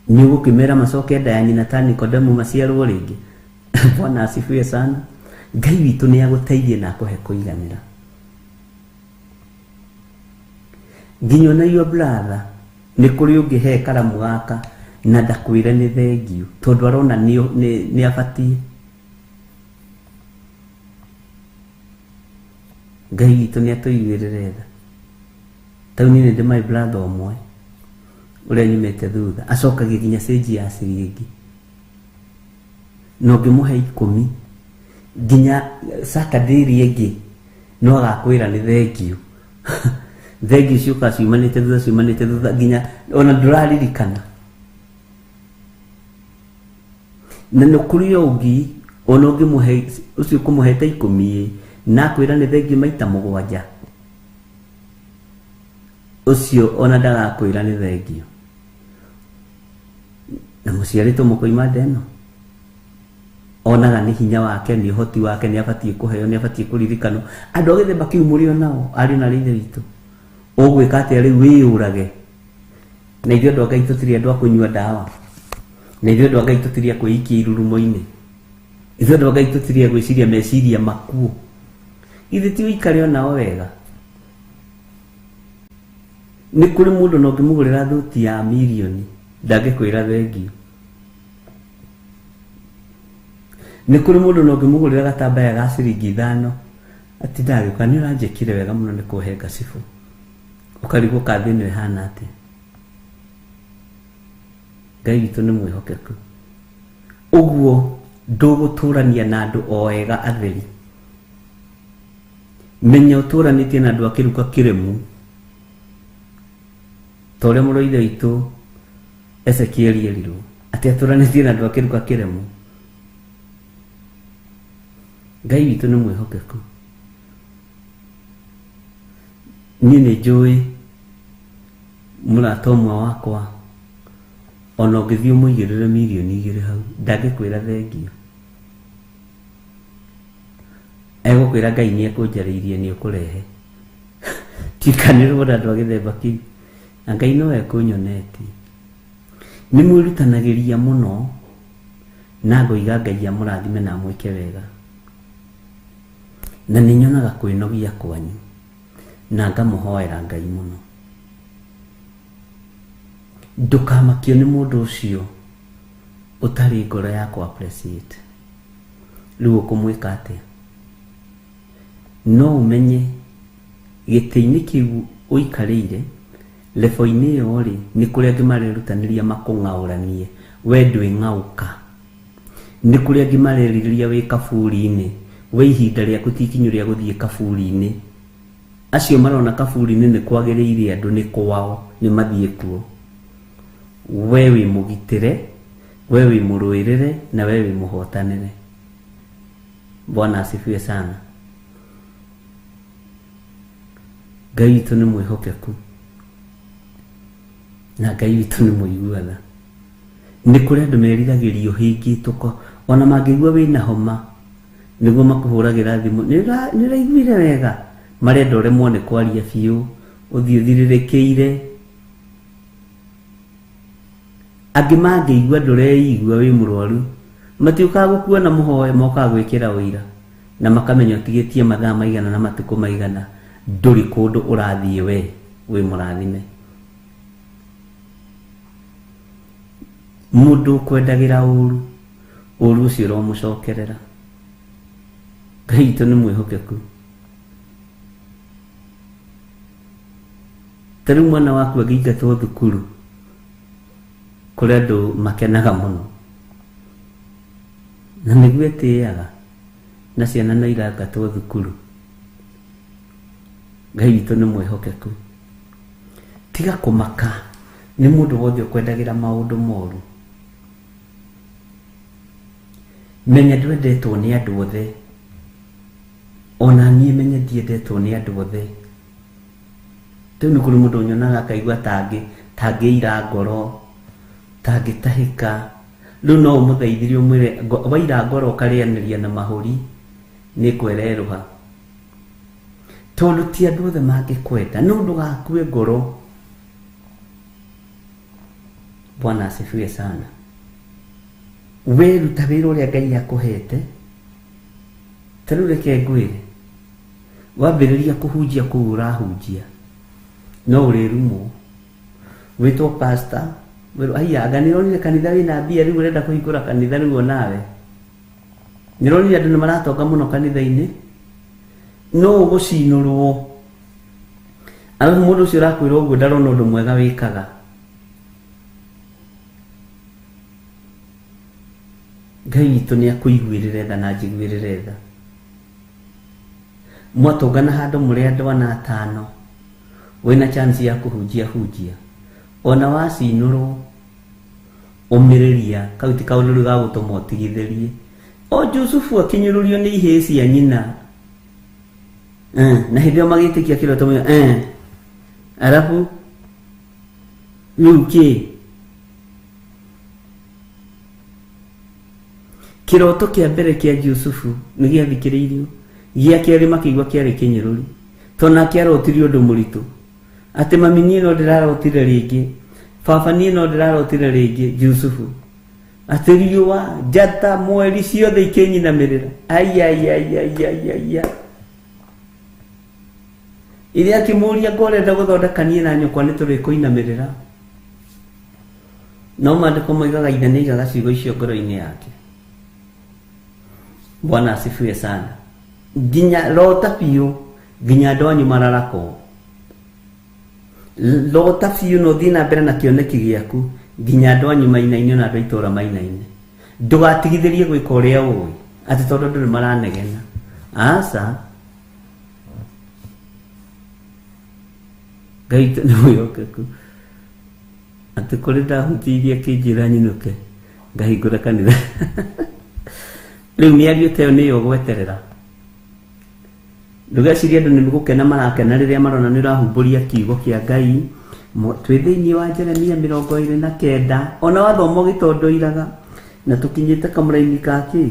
Nĩ ũgũkĩmera macoke nda ya nyina ta Nikodemu maciarwo rĩngĩ? Bwana asifiwe sana. Ngai witũ nĩ agũteithie na akũhe kũiganĩra. Nginya ona your brother nĩ kũrĩ ũngĩhe karamu gaka na ndakwĩre nĩ thengiũ tondũ arona nĩ abatiĩ. Ngai witũ nĩ atũiguĩrĩre tha. Ta rĩu niĩ nĩ ndĩ my brother ũmwe ũrĩa nyumĩte thutha, acokagia nginya cĩnji ya ciringi, na ũngĩmũhe 10 Nginya Saturday ĩrĩa ĩngĩ no agakwĩra nĩ thengiũ. Thengiũ ciũkaga ciumanĩte thutha, ciumanĩte thutha nginya ona ndũraririkana. Na nĩ kũrĩ o ũngĩ ona ũngĩmũhe ũcio ũkũmũhete ikũmi ĩ, na akwĩra nĩ thengiũ maita mũgwanja, ũcio ona ndagakwĩra nĩ thengiũ. Na mũciarĩtwo mũkoima nda ĩno, onaga nĩ hinya wake, nĩ ũhoti wake, nĩ abatiĩ kũheo, nĩ abatiĩ kũririkanwo. Andũ a gĩthemba kĩu mũrĩ o nao, ariũ na aarĩ a Ithe witũ. Ũgwĩka atĩa rĩu wĩyũrage? Na ithuĩ andũ a Ngai tũtirĩ andũ a kũnyua ndawa. Na ithuĩ andũ a Ngai tũtirĩ a kwĩikia irurumo-inĩ. Ithuĩ andũ a Ngai tũtirĩ a gwĩciria meciria makuũ. Githĩ ti ũikare o nao wega? Nĩ kũrĩ mũndũ na ũngĩmũgũrĩra thuti ya mirioni ndangĩkwĩra thengiũ. Nĩ kũrĩ mũndũ na ũngĩmũgũrĩra gatambaya ga ciringi ithano atindaga agĩũka nĩ ũranjĩkire wega mũno nĩ kũhe ngacibũ. Ũkarigwo ka thĩ ĩno ĩhana atĩa. Ngai witũ nĩ mwĩhokeku. Ũguo ndũgũtũrania na andũ o ega atheri. Menya ũtũranĩtie na andũ a kĩruka kĩremu. Ta ũrĩa mũrũ wa ithe witũ Ezekieli erirwo atĩ atũranĩtie na andũ a kĩruka kĩremu. Ngai witũ nĩ mwĩhokeku. Niĩ nĩ njũĩ mũrata ũmwe wakwa ona ũngĩthiĩ ũmũigĩrĩre mirioni igĩrĩ hau ndangĩkwĩra thengiũ. Egũkwĩra Ngai nĩ ekũnjarĩirie nĩ ũkũrehe. Ndikanĩrwo na andũ a gĩthemba kĩu. Na Ngai no ekũnyonetie. Nĩ mwĩrutanagĩria mũno na ngoiga Ngai amũrathime na amwĩke wega. Na nĩ nyonaga kwĩnogia kwanyu na ngamũhoera Ngai mũno. Ndũkamakio nĩ mũndũ ũcio ũtarĩ ngoro ya kũ appreciate. Rĩu ũkũmwĩka atĩa? No ũmenye gĩtĩ-inĩ kĩu ũikarĩire, level-inĩ ĩyo rĩ, nĩ kũrĩ angĩ marerutanĩria makũng'aũranie, we ndwĩng'aũka. Nĩ kũrĩ angĩ marerirĩria wĩ kaburi-inĩ, we ihinda rĩaku ti ikinyu rĩa gũthiĩ kaburi-inĩ. Acio marona kaburi-inĩ nĩ kwagĩrĩire andũ nĩ kwao, nĩ mathiĩ kuo. We wĩ mũgitĩre, we wĩ mũrũĩrĩre na we wĩ mũhotanĩre. Bwana asifiwe sana. Ngai witũ nĩ mwĩhokeku na Ngai witũ nĩ mũigua tha. Nĩ kũrĩ andũ meriragĩria ũhĩngĩtũko ona mangĩigua wĩna homa nĩguo makũhũragĩra thimũ, nĩ ũraiguire wega? Marenda ũremwo nĩ kwaria biũ, ũthiĩ ũthirĩrĩkĩire. Angĩ mangĩigua ndũreigua wĩ mũrwaru, matiũkaga gũkuona mũhoe, mokaga gwĩkĩra ũira na makamenya ũtigĩtie mathaa maigana na matukũ maigana, ndũrĩ kũndũ ũrathiĩ we wĩ mũrathime. Mũndũ ũkwendagĩra ũru, ũru ũcio ũromũcokerera. Ngai witũ nĩ mwĩhokeku. Ta rĩu mwana waku angĩingatwo thukuru, kũrĩ andũ makenaga mũno. Na nĩguo etĩaga, na ciana no irangatwo thukuru. Ngai witũ nĩ mwĩhokeku. Tiga kũmaka nĩ mũndũ wothe ũkwendagĩra maũndũ moru. Menya ndwendetwo nĩ andũ othe. Ona niĩ menye ndiendetwo nĩ andũ othe. Rĩu nĩ kũrĩ mũndũ ũnyonaga akaigua tangĩira ngoro, tangĩtahĩka. Rĩu no ũmũthaithire ũmwĩre waira ngoro ũkarĩanĩria na mahũri nĩ kwererũha. Tondũ ti andũ othe mangĩkwenda, no ndũgakue ngoro. Bwana asifiwe sana. Weruta wĩra ũrĩa Ngai akũhete, ta rĩu reke ngwĩre, wambĩrĩria kũhunjia kũu ũrahunjia, no ũrĩrumwo. Wĩtwo pastor, wĩrwo aiya anga nĩũronire kanitha wĩna mbia rĩu ũrenda kũhingũra kanitha rĩu onawe. Nĩũronire andũ nĩmaratonga mũno kanitha-inĩ, no ũgũcinũrwo. Arabu mũndũ ũcio ũrakwĩra ũguo ndarona ũndũ mwega wĩkaga. Ngai witũ nĩ akũiguĩrĩre tha na anjiguĩrĩre tha. Mwatũngana handũ mũrĩ andũ ana atano, wĩna chance ya kũhunjia hunjia. Ona wacinũrwo, ũmĩrĩria, kau ti kaũndũ rĩu ga gũtũma ũtigithĩrie. O Jusufu akinyũrũrio nĩ ihĩĩ cia nyina. Na hĩndĩ ĩyo magĩtĩkia kĩroto mũno. Arabu rĩu kĩ? Kĩroto kĩa mbere kĩa Jusufu nĩ gĩathikĩrĩirio, gĩa kerĩ makĩigua kĩarĩ kĩnyũrũri, tondũ nake arotire ũndũ mũritũ, atĩ mami niĩ no ndĩrarotire rĩngĩ, baba niĩ no ndĩrarotire rĩngĩ, Jusufu atĩ riũa, njata, mweri ciothe ikĩnyinamĩrĩra. Aiaiaiaiaia Ithe akĩmũũria ngo ũrenda gũthondeka niĩ na nyũkwa nĩ tũrĩkũinamĩrĩra. No maandĩko moigaga ithe nĩ aigaga ciugo icio ngoro-inĩ yake. Bwana asifiwe sana. Nginya rota biũ nginya andũ anyu mararakwo. Rota biũ na ũthiĩ na mbere na kĩoneki gĩaku nginya andũ anyu mainaine na andũ a itũũra mainaine. Ndũgatigithĩrie gwĩka ũrĩa ũĩ atĩ tondũ andũ nĩ maranegena. Aca. Ngai witũ nĩ mwĩhokeku. Atĩ kũrĩ ndahunjĩirie akĩnjĩra nyinũke ngahingũre kanitha. Rĩu mĩario ta ĩyo nĩyo ũgweterera. Ndũgecirie andũ nĩ gũkena marakena rĩrĩa marona nĩ ũrahumbũria kiugo kĩa Ngai. Twĩ thĩinĩ wa Jeremia 29, ona wathoma ũgĩtondoiraga, na tũkinyĩte kamũraini ka kĩ?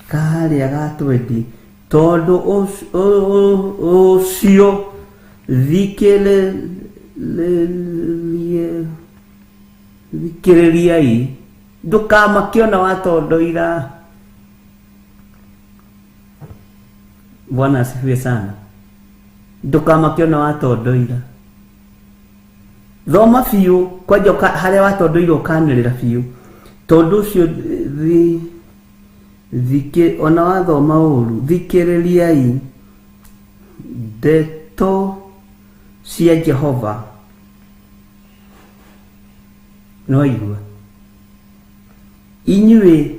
Ka harĩa ga twendi. Tondũ ũcio thikĩrĩriai, ndũkamake ona watondoira. Bwana asifiwe sana. Ndũkamake ona watondoira. Thoma biũ kwanja harĩa watondoira ũkanĩrĩra biũ. Tondũ ũcio ona wathoma ũru, thikĩrĩriai ndeto cia Jehova. Nĩwaigua? Inyuĩ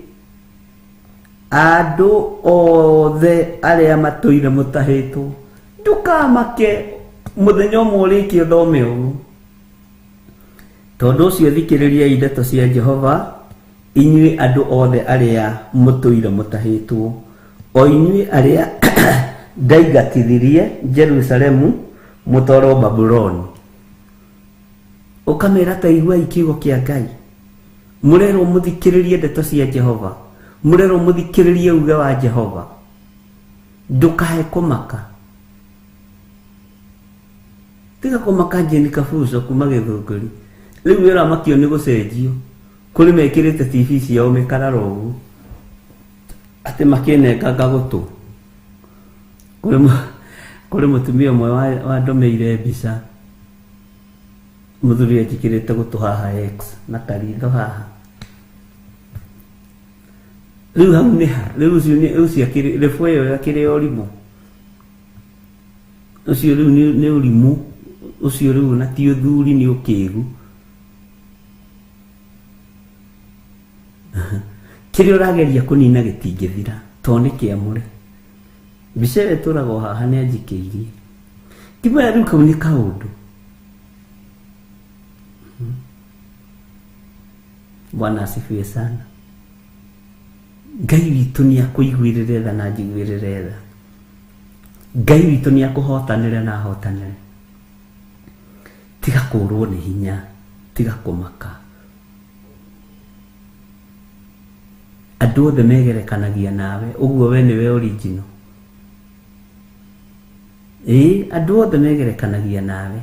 andũ othe arĩa matũire mũtahĩtwo, ndũkamake mũthenya ũmwe ũrĩkie ũthome ũguo. Tondũ ũcio thikĩrĩriai ndeto cia Jehova, inyuĩ andũ othe arĩa mũtũire mũtahĩtwo, o inyuĩ arĩa ndaingatithirie Jerusalemu mũtwarwo Babuloni. Ũkamera ta iguai kiugo kĩa Ngai. Mũrerwo mũthikĩrĩrie ndeto cia Jehova. Mũrerwo mũthikĩrĩrie uge wa Jehova. Ndũkae kũmaka. Tiga kũmaka Jane Kabuco kuma Gĩthũngũri. Rĩu wĩ ũramakio nĩ gũcenjio. Kũrĩ mekĩrĩte TV ciao mĩkarara ũguo. Atĩ makĩnenganga gũtũ. Kũrĩ mũtumia ũmwe wandũmĩire mbica. Mũthuri anjĩkĩrĩte gũtũ haha X na karitho haha. Rĩu hau nĩ ha? Rĩu ũcio nĩ ũcio akĩrĩ rĩbũ ĩyo akĩrĩ ya ũrimũ. Ũcio rĩu nĩ ũrimũ. Ũcio rĩu ona ti ũthuri nĩ ũkĩgu. Kĩrĩa ũrageria kũnina gĩtingĩthira tondũ nĩ kĩamũre. Mbica ĩyo ĩtũraga o haha nĩ anjikĩirie. Ngĩmwĩra rĩu kau nĩ kaũndũ. Bwana asifiwe sana. Ngai witũ nĩ akũiguĩrĩre tha na anjiguĩrĩre tha. Ngai witũ nĩ akũhotanĩre na ahotanĩre. Tiga kũrwo nĩ hinya, tiga kũmaka. Andũ othe megerekanagia nawe, ũguo we nĩwe original. Ĩĩ, andũ othe megerekanagia nawe,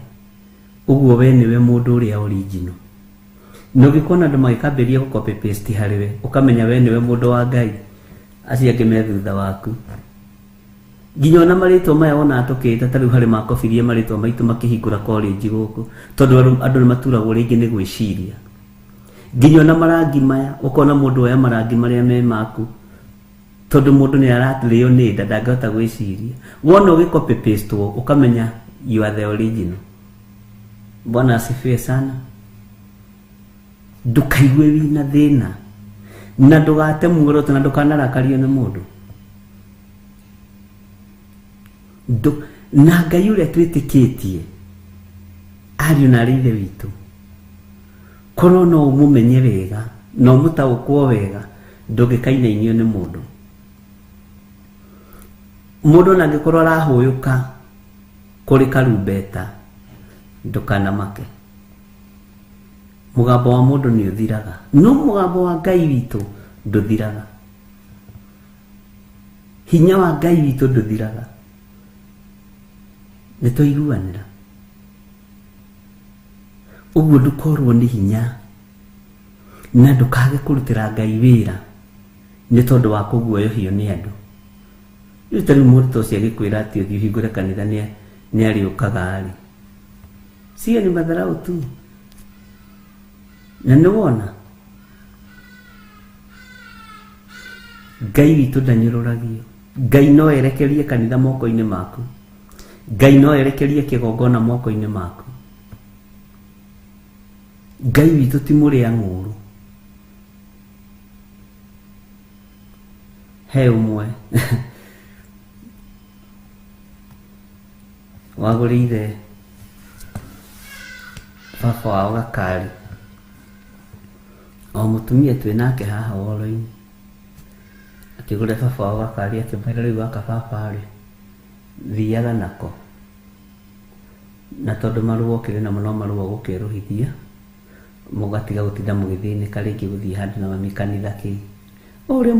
ũguo we nĩwe mũndũ ũrĩa original. Na ũngĩkona andũ magĩkambĩrĩria gũ copy paste harĩ we, ũkamenya we nĩwe mũndũ wa Ngai, acio angĩ me thutha waku. Nginya ona marĩtwa maya wonaga tũkĩĩta ta rĩu harĩ makobirie marĩtwa maitũ makĩhingũra college gũkũ, tondũ andũ nĩ maturagwo rĩngĩ nĩ gwĩciria. Nginya ona marangi maya, ũkona mũndũ oya marangi marĩa me maku, tondũ mũndũ nĩ ararĩo nĩ nda ndangĩhota gwĩciria. Wona ũgĩ copy paste wo, ũkamenya you are the original. Bwana asifiwe sana. Ndũkaigue wĩna thĩna. Na ndũgate muoroto na ndũkanarakario nĩ mũndũ. Na Ngai ũrĩa twĩtĩkĩtie ariũ na arĩ ithe witũ, korwo no ũmũmenye wega na ũmũtaũkwo wega, ndũngĩkainainio nĩ mũndũ. Mũndũ ona angĩkorwo arahũyũka kũrĩ karumbeta, ndũkanamake. Mũgambo wa mũndũ nĩ ũthiraga, no mũgambo wa Ngai witũ ndũthiraga. Hinya wa Ngai witũ ndũthiraga. Nĩ twaiguanĩra? Ũguo ndũkorwo nĩ hinya na ndũkage kũrutĩra Ngai wĩra nĩ tondũ wa kũguoyohio nĩ andũ. Rĩu ta rĩu mũndũ ta ũcio agĩkwĩra atĩ ũthiĩ ũhingũre kanitha nĩ arĩũkaga rĩ, sio ni madharau tu? Na nĩ wona Ngai witũ ndanyũrũragio. Ngai no erekerie kanitha moko-inĩ maku. Ngai no erekerie kĩgongona moko-inĩ maku. Ngai witũ ti mũrĩa ng'ũũrũ. He ũmwe wagũrĩire baba wao gakari, o mũtumia twĩ nake haha woro-inĩ, akĩgũrĩra baba wao gakari, akĩmwĩra rĩu gaka baba rĩ, thiaga nako, na tondũ marũa ũkĩrĩ namo no marũa ũgũkerũhithia, mũgatiga gũtinda mũgĩthĩnĩka rĩngĩ gũthiĩ handũ na mami kanitha kĩ. O ũrĩa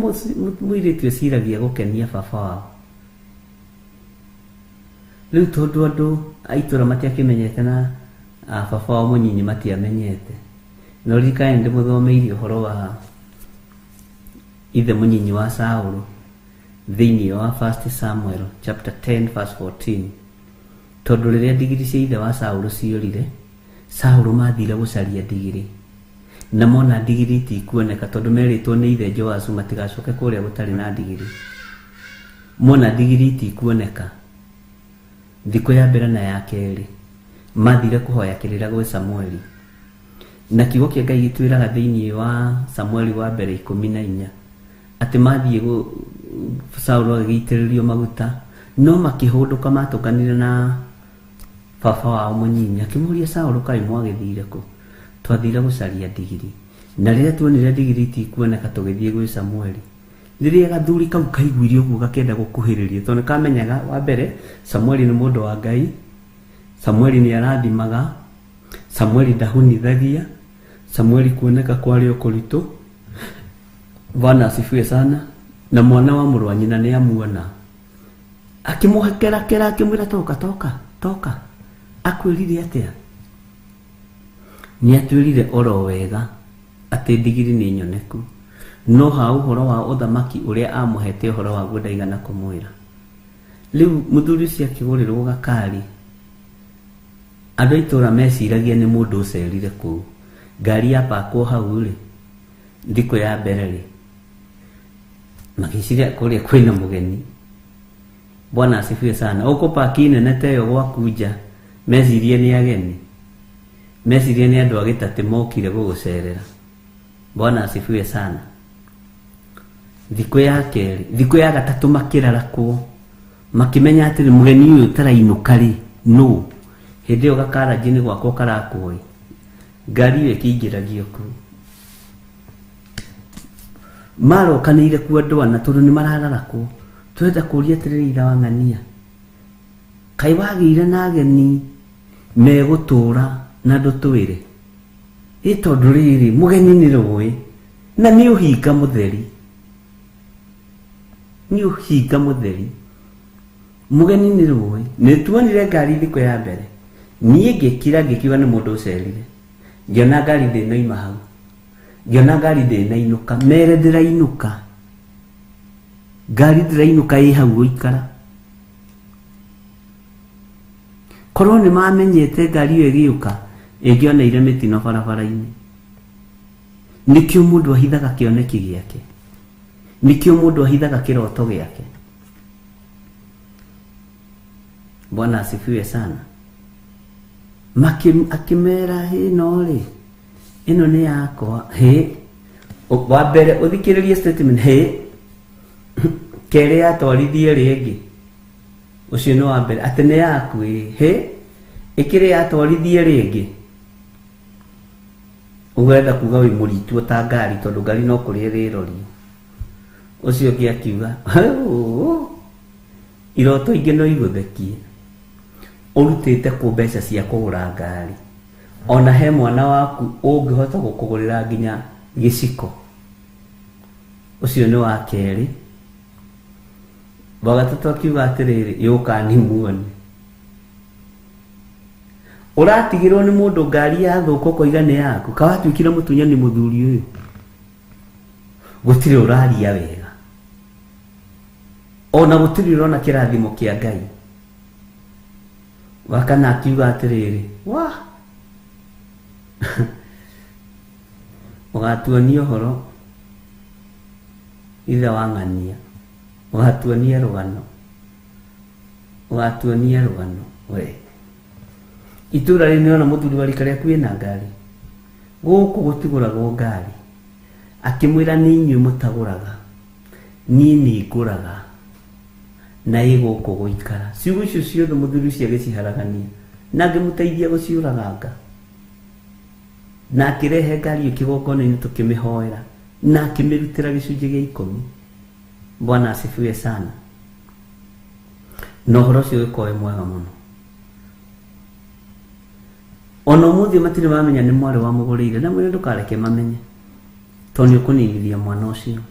mũirĩtu eciragia gũkenia baba wao. Rĩu tondũ andũ a itũra matiakĩmenyete na baba wao mũnyinyi matiamenyete, na ũririkane nĩ ndĩmũthomeire ũhoro wa ithe mũnyinyi wa Saũlũ thĩinĩ wa 1 Samuel chapter 10 verse 14, tondũ rĩrĩa ndigiri cia ithe wa Saũlũ ciorire, Saũlũ mathire gũcaria ndigiri na mona ndigiri itikuoneka, tondũ merĩtwo nĩ ithe Joasu matigacoke kũrĩa gũtarĩ na ndigiri. Mona ndigiri itikuoneka, thikũ ya mbere na ya kerĩ mathire kũhoya kĩrĩra gwĩ Samueli, na kiugo kĩa Ngai gĩtwĩraga thĩinĩ wa Samueli wa mbere 14 atĩ mathiĩ Saũlũ agĩgĩitĩrĩrio maguta, no makĩhũndũka matũnganire na baba wao mũnyinyi, akĩmũria Saũlũ, kaĩ mwagĩthire kũ? Twathire gũcaria ndigiri, na rĩrĩa tuonire ndigiri itikuoneka tũgĩthiĩ gwĩ Samueli. Rĩrĩa gathuri kau kaiguire ũguo gakĩenda gũkuhĩrĩria, tondũ nĩ kamenyaga wa mbere Samueli nĩ mũndũ wa Ngai, Samueli nĩ arathimaga, Samueli ndahunithagia, Samueli kuoneka kwarĩ o kũritũ. Bwana asifiwe sana. Na mwana wa mũrũ wa nyina nĩ amuona, akĩmũkerakera, akĩmwĩra toka toka toka. Akwĩrire atĩa? Nĩ atwĩrire oro wega atĩ ndigiri nĩ nyoneku, no ha ũhoro wa ũthamaki ũrĩa amũhete ũhoro waguo ndaigana kũmwĩra. Rĩu mũthuri ũcio akĩgũrĩrwo gakari, andũ a itũũra meciragia nĩ mũndũ ũcerire kũu. Ngari yapakwo hau rĩ, thikũ ya mbere rĩ, magĩciria kũrĩa kwĩna mũgeni. Bwana asifiwe sana. Ũkũpaki nene ta ĩyo gwaku nja, mecirie nĩ ageni, mecirie nĩ andũ a gĩtatĩ mokire gũgũcerera. Bwana asifiwe sana. Thikũ ya kerĩ, thikũ ya gatatũ makĩrarakwo, makĩmenya atĩrĩ, mũgeni ũyũ ũtarainũka rĩ, nũ? Hĩndĩ ĩyo gakaranjĩ-inĩ gwakwa karakwo ĩ, ngari ĩyo ĩkĩingĩragio kũu. Marokanĩire kuo andũ ana tondũ nĩ marararakwo. Tũrenda kũria atĩrĩrĩ, ithe wa ng'ania, kaĩ wagĩire na ageni megũtũra na ndũtwĩre? Ĩ tondũ rĩrĩ, mũgeni nĩ rũĩ na nĩ ũhinga mũtheri, nĩ ũhinga mũtheri. Mũgeni nĩ rũĩ. Nĩ tuonire ngari thikũ ya mbere, niĩ ngĩkira ngĩkiuga nĩ mũndũ ũcerire, ngĩona ngari ndĩnoima hau, ngĩona ngari ndĩnainũka, mere ndĩrainũka, ngari ndĩrainũka ĩ hau gũikara. Korwo nĩ mamenyete ngari ĩyo ĩgĩũka, ĩngĩoneire mĩtino barabara-inĩ. Nĩkĩo mũndũ ahithaga kĩoneki gĩake, nĩkĩo mũndũ ahithaga kĩroto gĩake. Bwana asifiwe sana. Akĩmera ĩno rĩ, ĩno nĩ yakwa. Hĩ, Wa mbere ũthikĩrĩrie statement he kerĩ yatwarithie rĩngĩ ũcio nĩ wa mbere atĩ nĩ yaku ĩ he ĩkĩrĩ yatwarithie rĩngĩ ũguo kuga wĩ mũritũ ta ngari tondũ ngari no kũrĩa ĩrĩrorio. Ũcio ũngĩ akiuga iroto ingĩ no igũthekie ũrutĩte kũ mbeca cia kũgũra ngari ona he mwana waku ũngĩhota gũkũgũrĩra nginya gĩciko. Ũcio nĩ wa kerĩ. Wa gatatũ akiuga atĩrĩrĩ yũka nimuone. Ũratigĩrwo nĩ mũndũ ngari yathũka ũkoiga nĩ yaku kawatuĩkire mũtunyani mũthuri ũyũ gũtirĩ ũraria wega ona gũtirĩ ũrona kĩrathimo kĩa Ngai. Wa kana akiuga atĩrĩrĩ wa ũgatuonia ũhoro ithe wa ng'ania ũgatuonia rũgano ũgatuonia rũgano we itũra rĩrĩ nĩona mũthuri wa rika rĩaku wĩna ngari gũkũ gũtigũragwo ngari akĩmwĩra nĩ inyuĩ mũtagũraga niĩ nĩ ngũraga na ĩ gũkũ gũikara. Ciugo icio ciothe mũthuri ũcio agĩciharagania na ngĩmũteithia gũciũraganga na akĩrehe ngari ĩyo kĩgongona-inĩ tũkĩmĩhoera na akĩmĩrutĩra gĩcunjĩ gĩa 10. Bwana asifiwe sana. Na ũhoro ũcio ũgĩkorwo wĩ mwega mũno. Ona ũmũthĩ matirĩ mamenya nĩ mwarĩ wamũgũrĩire na mwĩre ndũkareke mamenye tondũ nĩ ũkũninithia mwana ũcio.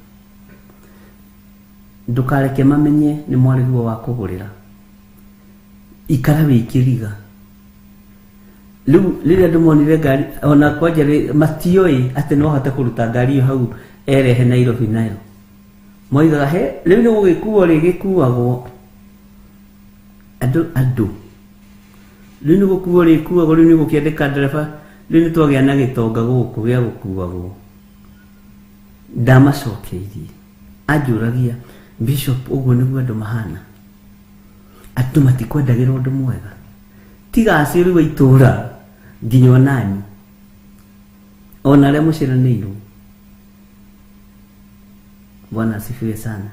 Ndũkareke mamenye nĩ mwarĩguo wa kũgũrĩra. Ikara wĩ kĩriga. Rĩu rĩrĩa andũ monire ngari ona kwanja matioĩ atĩ no ahote kũruta ngari ĩyo hau erehe Nairobi nayo. Moigaga he rĩu nĩ gũgĩkuo rĩgĩkuagwo andũ rĩu nĩ gũkuo rĩkuagwo rĩu nĩ gũkĩandĩka ndereba rĩu nĩ twagĩa na gĩtonga gũkũ gĩa gũkuagwo. Ndamacokeirie anjũragia Bishop ũguo nĩguo andũ mahana andũ matikwendagĩra ũndũ mwega tiga acio rĩu a itũra nginya onanyu ona arĩa mũciaranĩirwo. Bwana asifiwe sana.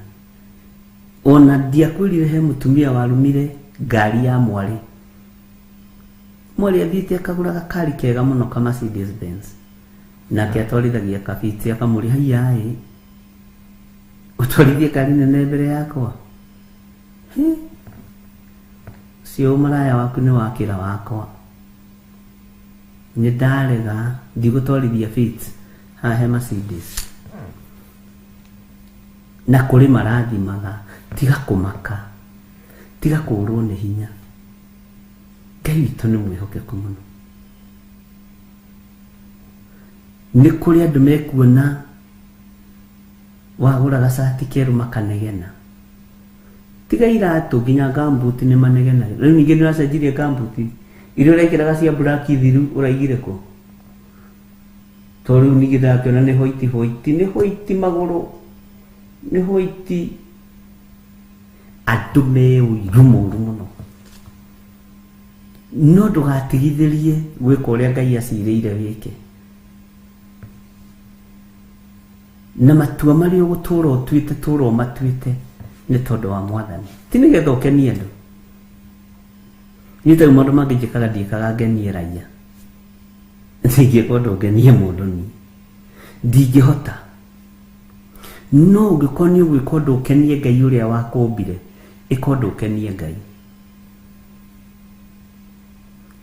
Ona ndiakwĩrire he mũtumia warumire ngari ya mwarĩ. Mwarĩ athiĩte akagũra gakari kega mũno ka Mercedes Benz nake atwarithagia kabiti akamũria haiya ĩ ũtwarithie ngari nene mbere yakwa ũcio maraya waku nĩ wakĩra wakwa nĩ ndarega ndigũtwarithia Fit haha he Mercedes na kũrĩ marathimaga tiga kũmaka tiga kũũrwo nĩ hinya. Ngai witũ nĩ mwĩhokeku mũno. Nĩ kũrĩ andũ mekuona wagũra gacati kerũ makanegena tiga iratũ nginya gambuti nĩ manegenaga. Rĩu ningĩ nĩ ũracenjirie gambuti iria ũrekĩraga cia black thiru ũraigire kũ tondũ rĩu ningĩ ndakĩona nĩ hoiti hoiti nĩ hoiti magũrũ nĩ hoiti. Andũ me ũiru mũru mũno no ndũgatigithĩrie gwĩka ũrĩa Ngai acirĩire wĩke na matua marĩa ũgũtũra ũtuĩte tũra ũmatuĩte nĩ tondũ wa Mwathani ti nĩgetha ũkenie andũ. Niĩ ta rĩu maũndũ mangĩ njĩkaga ndiĩkaga ngenie raia ndingĩka ũndũ ngenie mũndũ niĩ ndingĩhota no ũngĩkorwo nĩ ũgwĩka ũndũ ũkenie Ngai ũrĩa wakũmbire ĩka ũndũ ũkenie Ngai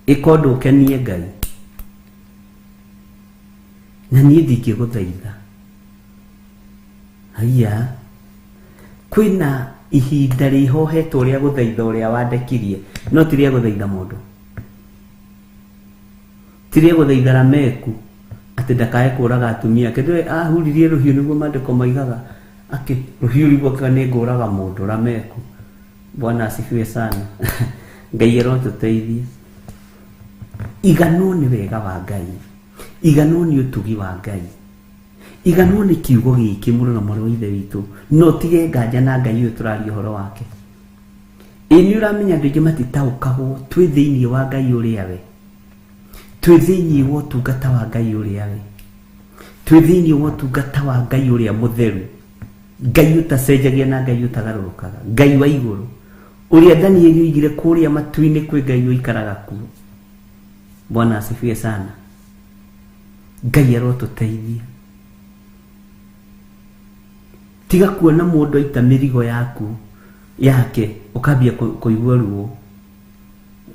ĩka ũndũ ũkenie Ngai na niĩ ndingĩgũthaitha. Haiya kwĩna ihinda rĩhohetwo rĩa gũthaitha ũrĩa wandekirie no ti rĩa gũthaitha mũndũ ti rĩa gũthaitha Lameku atĩ ndakae kũraga atumia ake. Ndũĩ ahuririe rũhiũ nĩguo maandĩko maigaga akĩ rũhiũ rũu akiuga nĩ ngũraga mũndũ Lameku. Bwana asifiwe sana. Ngai arotũteithia. Iganwo nĩ wega wa Ngai iganwo nĩ ũtugi wa Ngai iganwo nĩ kiugo gĩkĩ mũrũ na mwarĩ wa ithe witũ no tige nganja na Ngai ũyũ tũraria ũhoro wake. Ĩ nĩ ũramenya andũ aingĩ matitaũkagwo twĩ thĩinĩ wa Ngai ũrĩa we twĩ thĩinĩ wa ũtungata wa Ngai ũrĩa we. Twĩ thĩinĩ wa ũtungata wa Ngai ũrĩa mũtheru, Ngai ũtacenjagia na Ngai ũtagarũrũkaga, Ngai wa igũrũ, ũrĩa Danieli oigire kũrĩa matu-inĩ kwĩ Ngai ũikaraga kuo. Bwana asifiwe sana. Ngai arotũteithia. Tiga kuona mũndũ aita mĩrigo yaku yake ũkambia kũigua ruo.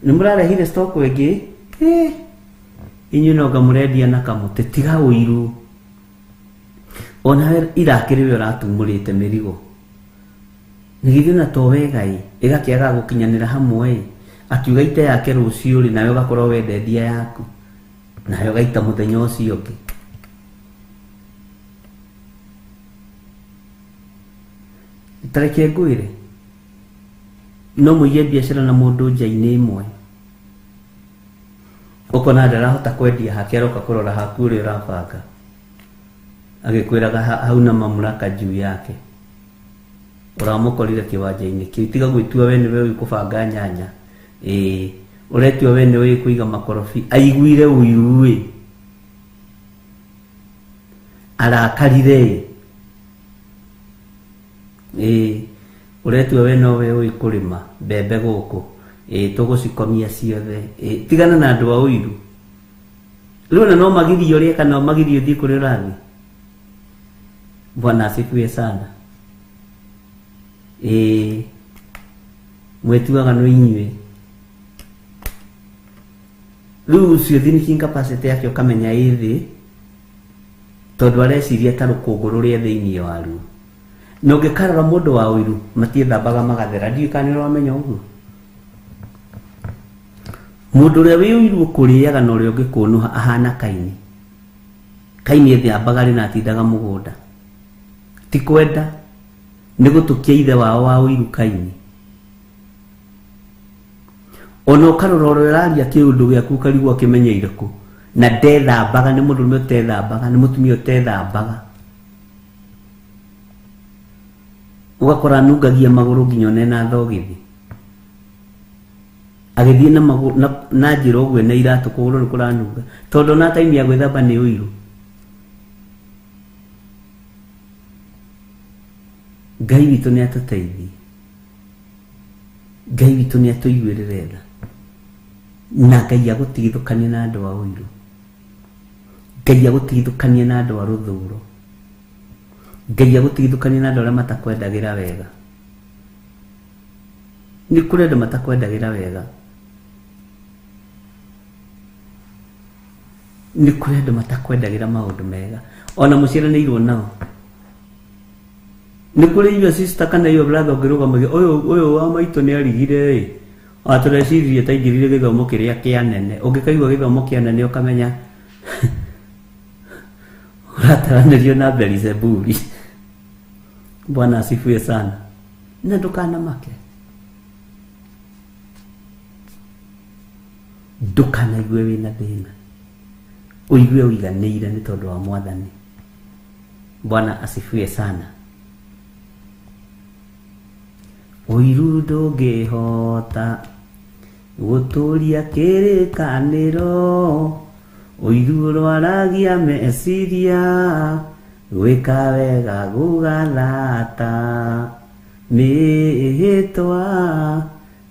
Nĩ mũrarehire stock ĩngĩ? Eh, inyuĩ no anga mũrendia na kamũtĩ. Tiga ũiru. Onawe irakĩrĩ we ũratumũrĩte mĩrigo. Na githĩ ona to wega ĩ, ĩgakĩaga gũkinyanĩra hamwe ĩ, akiuga ite yake rũciũ rĩ, nawe ũgakorwo wendendia yaku, nawe ũgaita mũthenya ũcio ũngĩ. Ta reke ngwĩre, no mũige biacara na mũndũ nja-inĩ ĩmwe, ũkona ndarahota kwendia hake aroka kũrora haku ũrĩa ũrabanga, agĩkwĩraga hauna mamlaka juu yake. Ũramũkorire kĩwanja-inĩ kĩu, tiga gwĩtua we nĩwe ũĩ kũbanga nyanya, ĩĩ ũretua we nĩwe ũĩ kũiga makorobi, aiguire ũiru ĩ, arakarire ĩ, ĩĩ ũretua we nowe ũĩ kũrĩma mbembe gũkũ, ĩĩ tũgũcikomia ciothe, ĩĩ tigana na andũ a ũiru. Rĩu ona no magirie ũrĩe kana magirie ũthiĩ kũrĩa ũrathiĩ. Bwana asifiwe sana. Ĩĩ mwĩtuaga no inyuĩ. Rĩu ũcio thinking capacity yake ũkamenya ĩ thĩ tondũ areciria ta rũkũngũ rũrĩa thĩinĩ waruo. Na ũngĩkarora mũndũ wa ũiru matiĩthambaga magathera, ndiũĩ kana nĩ ũramenya ũguo. Mũndũ ũrĩa wĩ ũiru ũkũrĩaga na ũrĩa ũngĩkũnũha ahana Kaini. Kaini ethambaga rĩ na atindaga mũgũnda. Ti kwenda, nĩ gũtũkia ithe wao wa ũiru Kaini. Ona ũkarora ũrĩa ũraria kĩũndũ gĩaku ũkarigwo akĩmenyeire kũ. Na ndethambaga, nĩ mũndũrũme ũtethambaga, nĩ mũtumia ũtethambaga. Ũgakora anungagia magũrũ nginya ona ena thogithi. Agĩthiĩ na magũrũ, na njĩra ũguo ena iratũ kũgũrũ nĩ kũranunga. Tondũ ona time ya gwĩthamba nĩ ũiru. Ngai witũ nĩ atũteithie. Ngai witũ nĩ atũiguĩrĩre tha. Na Ngai agũtigithũkanie na andũ a ũiru. Ngai agũtigithũkanie na andũ a rũthũro. Ngai agũtigithũkanie na andũ arĩa matakwendagĩra wega. Nĩ kũrĩ andũ matakwendagĩra wega. Nĩ kũrĩ andũ matakwendagĩra maũndũ mega. Ona mũciaranĩirwo nao. Nĩ kũrĩ your sister kana your brother ũngĩrũgama uge, ũyũ ũyũ wa maitũ nĩ arigire ĩ, ona tũreciririe ta aingĩrire gĩthomo kĩrĩa kĩa nene. Ũngĩkaigua gĩthomo kĩa nene ũkamenya ũrataranĩrio na Belizebuli. Bwana asifiwe sana. Na ndũkanamake. Ndũkanaigue wĩna thĩna. Ũigue ũiganĩire nĩ tondũ wa Mwathani. Bwana asifiwe sana. Ũiru ndũngĩhota gũtũria kĩrĩkanĩro, ũiru ũrwaragia meciria, gwĩka wega gũgathata, mĩhĩtwa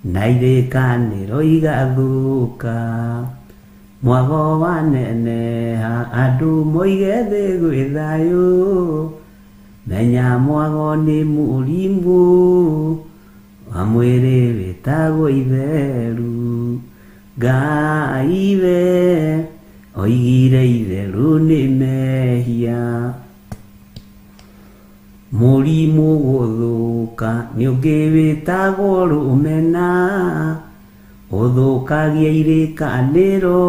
na irĩkanĩro igathũka. Mwago waneneha andũ moige thĩ gwĩ thayũ, menya mwago nĩ mũrimũ wa mwĩrĩ wĩtagwo itheru. Ngai we oigire itherũ nĩ mehia. Mũrimũ gũthũka nĩ ũngĩ wĩtagwo rũmena, ũthũkagia irĩkanĩro,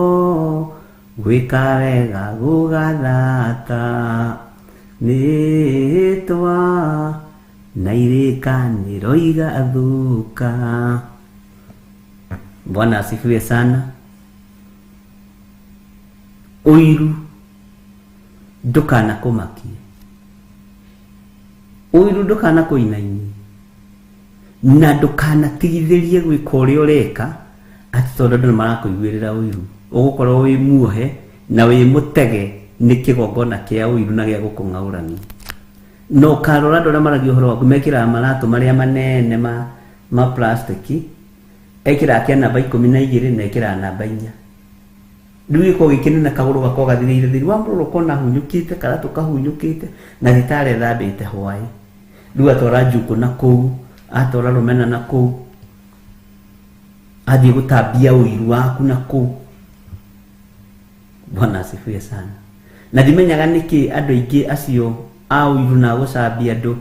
gwĩka wega gũgathata, mĩhĩtwa na irĩkanĩro igathũka. Bwana asifiwe sana. Ũiru ndũkanakũmakie, ũiru ndũkanakũinainie, na ndũkanatigithĩrie gwĩka ũrĩa ũreka atĩ tondũ andũ nĩ marakũiguĩrĩra ũiru. Ũgũkorwo wĩ muohe na wĩ mũtege. Nĩ kĩgongona kĩa ũiru na gĩa gũkũng'aũrania. Na ũkarora andũ arĩa maragia ũhoro waku mekĩraga maratũ marĩa manene ma plastic, ekĩraga kĩa namba 12 na ekĩraga namba 4. Rĩu gĩkoragwo gĩ kĩnene kagũrũ gakoragwo gathirĩire thĩinĩ. Wamũrora ũkona ahunyũkĩte, karatũ kahunyũkĩte, na gĩtarĩ ethambĩte hwaĩ. Rĩu atwara njukũ na kũu, atwara rũmena na kũu, athiĩ gũtambia ũiru waku na kũu. Bwana asifiwe sana. Na ndimenyaga nĩkĩ andũ aingĩ acio a ũiru na gũcambia andũ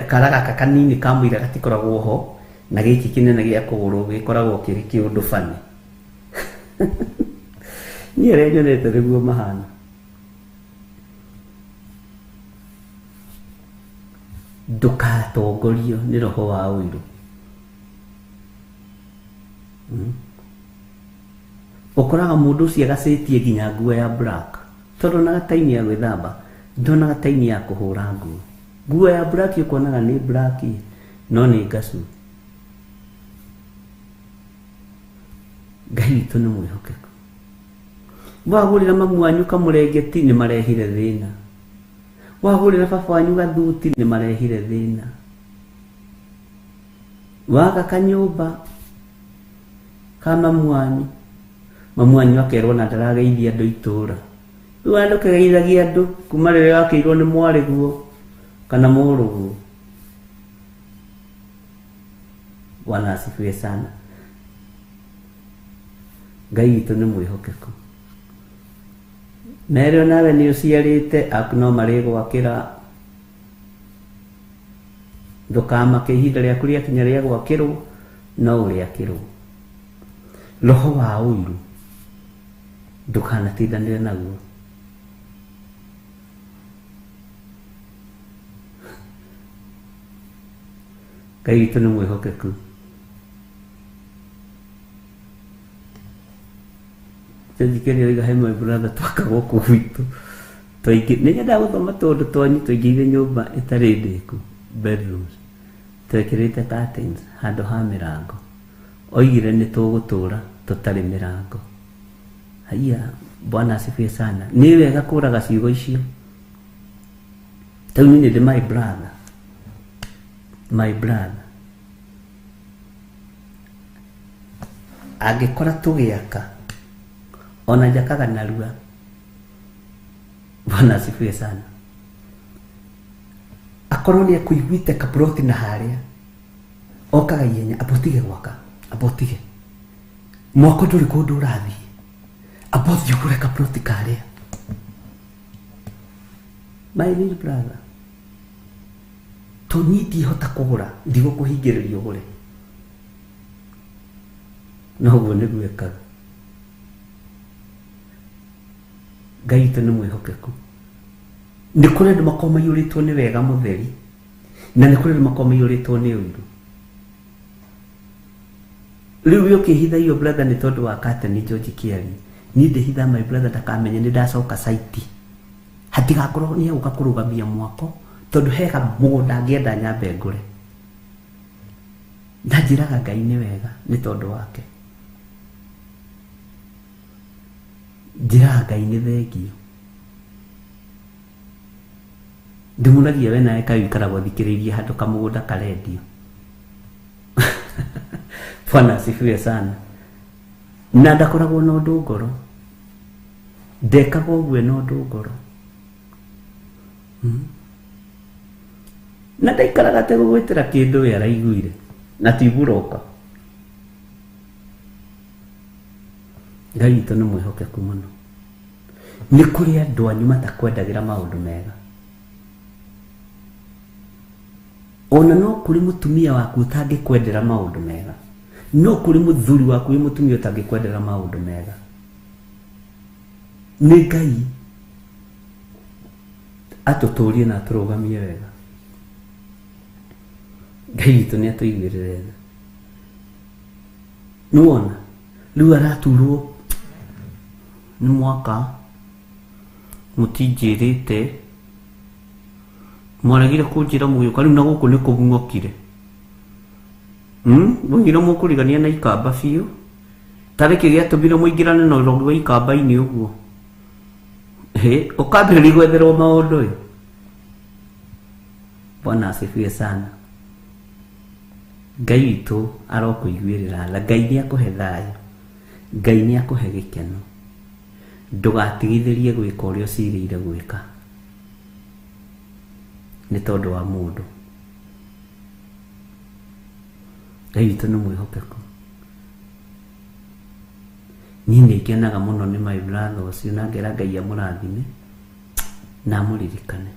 kara gaka kanini ka mũira gatikoragwo ho, na gĩkĩ kĩnene gĩa kũgũrũ gĩkoragwo kĩrĩ kĩũndũ bani. Niĩ ũrĩa nyonete nĩguo mahana. Ndũkatongorio nĩ roho wa ũiru. Ũkoraga mũndũ ũcio agacĩtie nginya nguo ya black, tondũ ndonaga time ya gwĩthamba, ndonaga time ya kũhũra nguo. Nguo ya black ũkonaga nĩ black no nĩ ngacu. Ngai witũ nĩ mwĩhokeku. Wagũrĩra mamu wanyu kamũrengeti nĩ marehire thĩna. Wagũrĩra baba wanyu gathuti nĩ marehire thĩna. Waka kanyũmba ka mamu wanyu, mamu wanyu akerwo na ndarageithia andũ itũra. Rĩu ona ndũkĩgeithagia andũ kuma rĩrĩa wakĩirwo nĩ mwarĩguo kana mũrũguo. Bwana asifiwe sana. Ngai witũ nĩ mwĩhokeku. Merĩ onawe nĩ ũciarĩte aku no marĩgwakĩra. Ndũkamake ihinda rĩaku rĩakinya rĩa gwakĩrwo no ũrĩakĩrwo. Roho wa ũiru ndũkanatindanĩre naguo. Ngai witũ nĩ mwĩhokeku. Njikĩrĩ oiga he my brother twaka gũkũ gwitũ twaingĩ nĩ nyendaga gũthoma tũndũ twanyu twaingĩire nyũmba ĩtarĩ ndĩku bedrooms twekĩrĩte curtains handũ ha mĩrango. Oigire nĩ tũgũtũra tũtarĩ mĩrango. Haiya, Bwana asifiwe sana. Nĩ wega kũraga ciugo icio. Rĩu niĩ nĩ ndĩ my brother, my brother angĩkora tũgĩaka ona njakaga narua. Bwana asifiwe sana. Akorwo nĩ ekũiguĩte kaploti na harĩa okaga ihenya, amba ũtige gwaka, amba ũtige mwako, ndũrĩ kũndũ ũrathiĩ, amba ũthiĩ ũgũre kaploti karĩa. My little brother, to niĩ ndihota kũgũra, ndigũkũhingĩrĩria ũgũre. No ũguo nĩguo ĩkaga. Ngai witũ nĩ mwĩhokeku. Nĩ kũrĩ andũ makoragwo maiyũrĩtwo nĩ wega mũtheri, na nĩ kũrĩ andũ makoragwo maiyũrĩtwo nĩ ũiru. Rĩu we ũkĩhitha iyo brother nĩ tondũ wa curtain George Kĩari. Niĩ ndĩhitha my brother ndakamenye nĩ ndacoka site. Hatigakorwo nĩ egũka kũrũgamia mwako, tondũ hega mũgũnda angĩenda nyambe ngũre. Na njĩraga Ngai nĩ wega nĩ tondũ wake. Njĩraga Ngai nĩ thengio. Ndĩmũragia we nawe kaĩ ũikaragwo ũthikĩrĩirie handũ kamũgũnda karendio. Bwana asifiwe sana. Na ndakoragwo na ũndũ ngoro. Ndekaga ũguo na ũndũ ngoro. Na ndaikaraga ategũgwĩtĩra kĩndũ we araiguire. Na ti buroka. Ngai witũ nĩ mwĩhokeku mũno. Nĩ kũrĩ andũ anyu matakwendagĩra maũndũ mega. Ona no kũrĩ mũtumia waku ũtangĩkwendera maũndũ mega. No kũrĩ mũthuri waku wĩ mũtumia ũtangĩkwendera maũndũ mega. Nĩ Ngai atũtũrie na atũrũgamie wega. Ngai witũ nĩ atũiguĩrĩre tha. Nĩwona rĩu araturwo nĩ mwaka mũtinjĩrĩte, mwaregire kũnjĩra mũgĩũka, rĩu na gũkũ nĩ kũmung'okire. Mwaugire mũkũrigania na ikamba biũ. Tarĩ kĩ gĩatũmire mũingĩrane na ũrogi wa ikamba-inĩ ũguo? Ĩ ũkambĩrĩria gwetherwo maũndũ ĩ. Bwana asifiwe sana. Ngai witũ arokũiguĩrĩra tha. Ngai nĩ akũhe thayũ, Ngai nĩ akũhe gĩkeno. Ndũgatigithĩrie gwĩka ũrĩa ũcirĩire gwĩka nĩ tondũ wa mũndũ. Ngai witũ nĩ mwĩhokeku. Niĩ nĩ ngenaga mũno nĩ my brother ũcio na ngera Ngai amũrathime na amũririkane.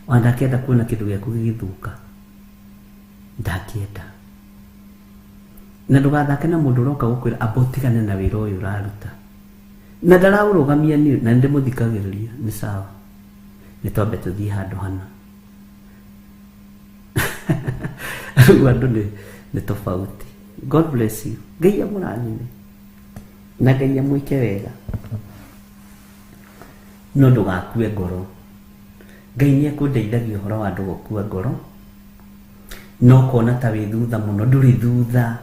Ona ndakĩenda kuona kĩndũ gĩaku gĩgĩthũka, ndangĩenda. Na ndũgathake na mũndũ ũroka gũkwĩra amba ũtigane na wĩra ũyũ ũraruta, na ndaraũrũgamia niĩ na nĩndĩmũthikagĩrĩria. Nĩ sawa, nĩ twambe tũthiĩ handũ hana. Rĩu andũ nĩ tofauti. God bless you. Ngai amũrathime na Ngai amwĩke wega, no ndũgakue ngoro. Ngai nĩ ekũndeithagia ũhoro wa andũ gũkua ngoro, no ũkona ta wĩ thutha mũno. Ndũrĩ thutha.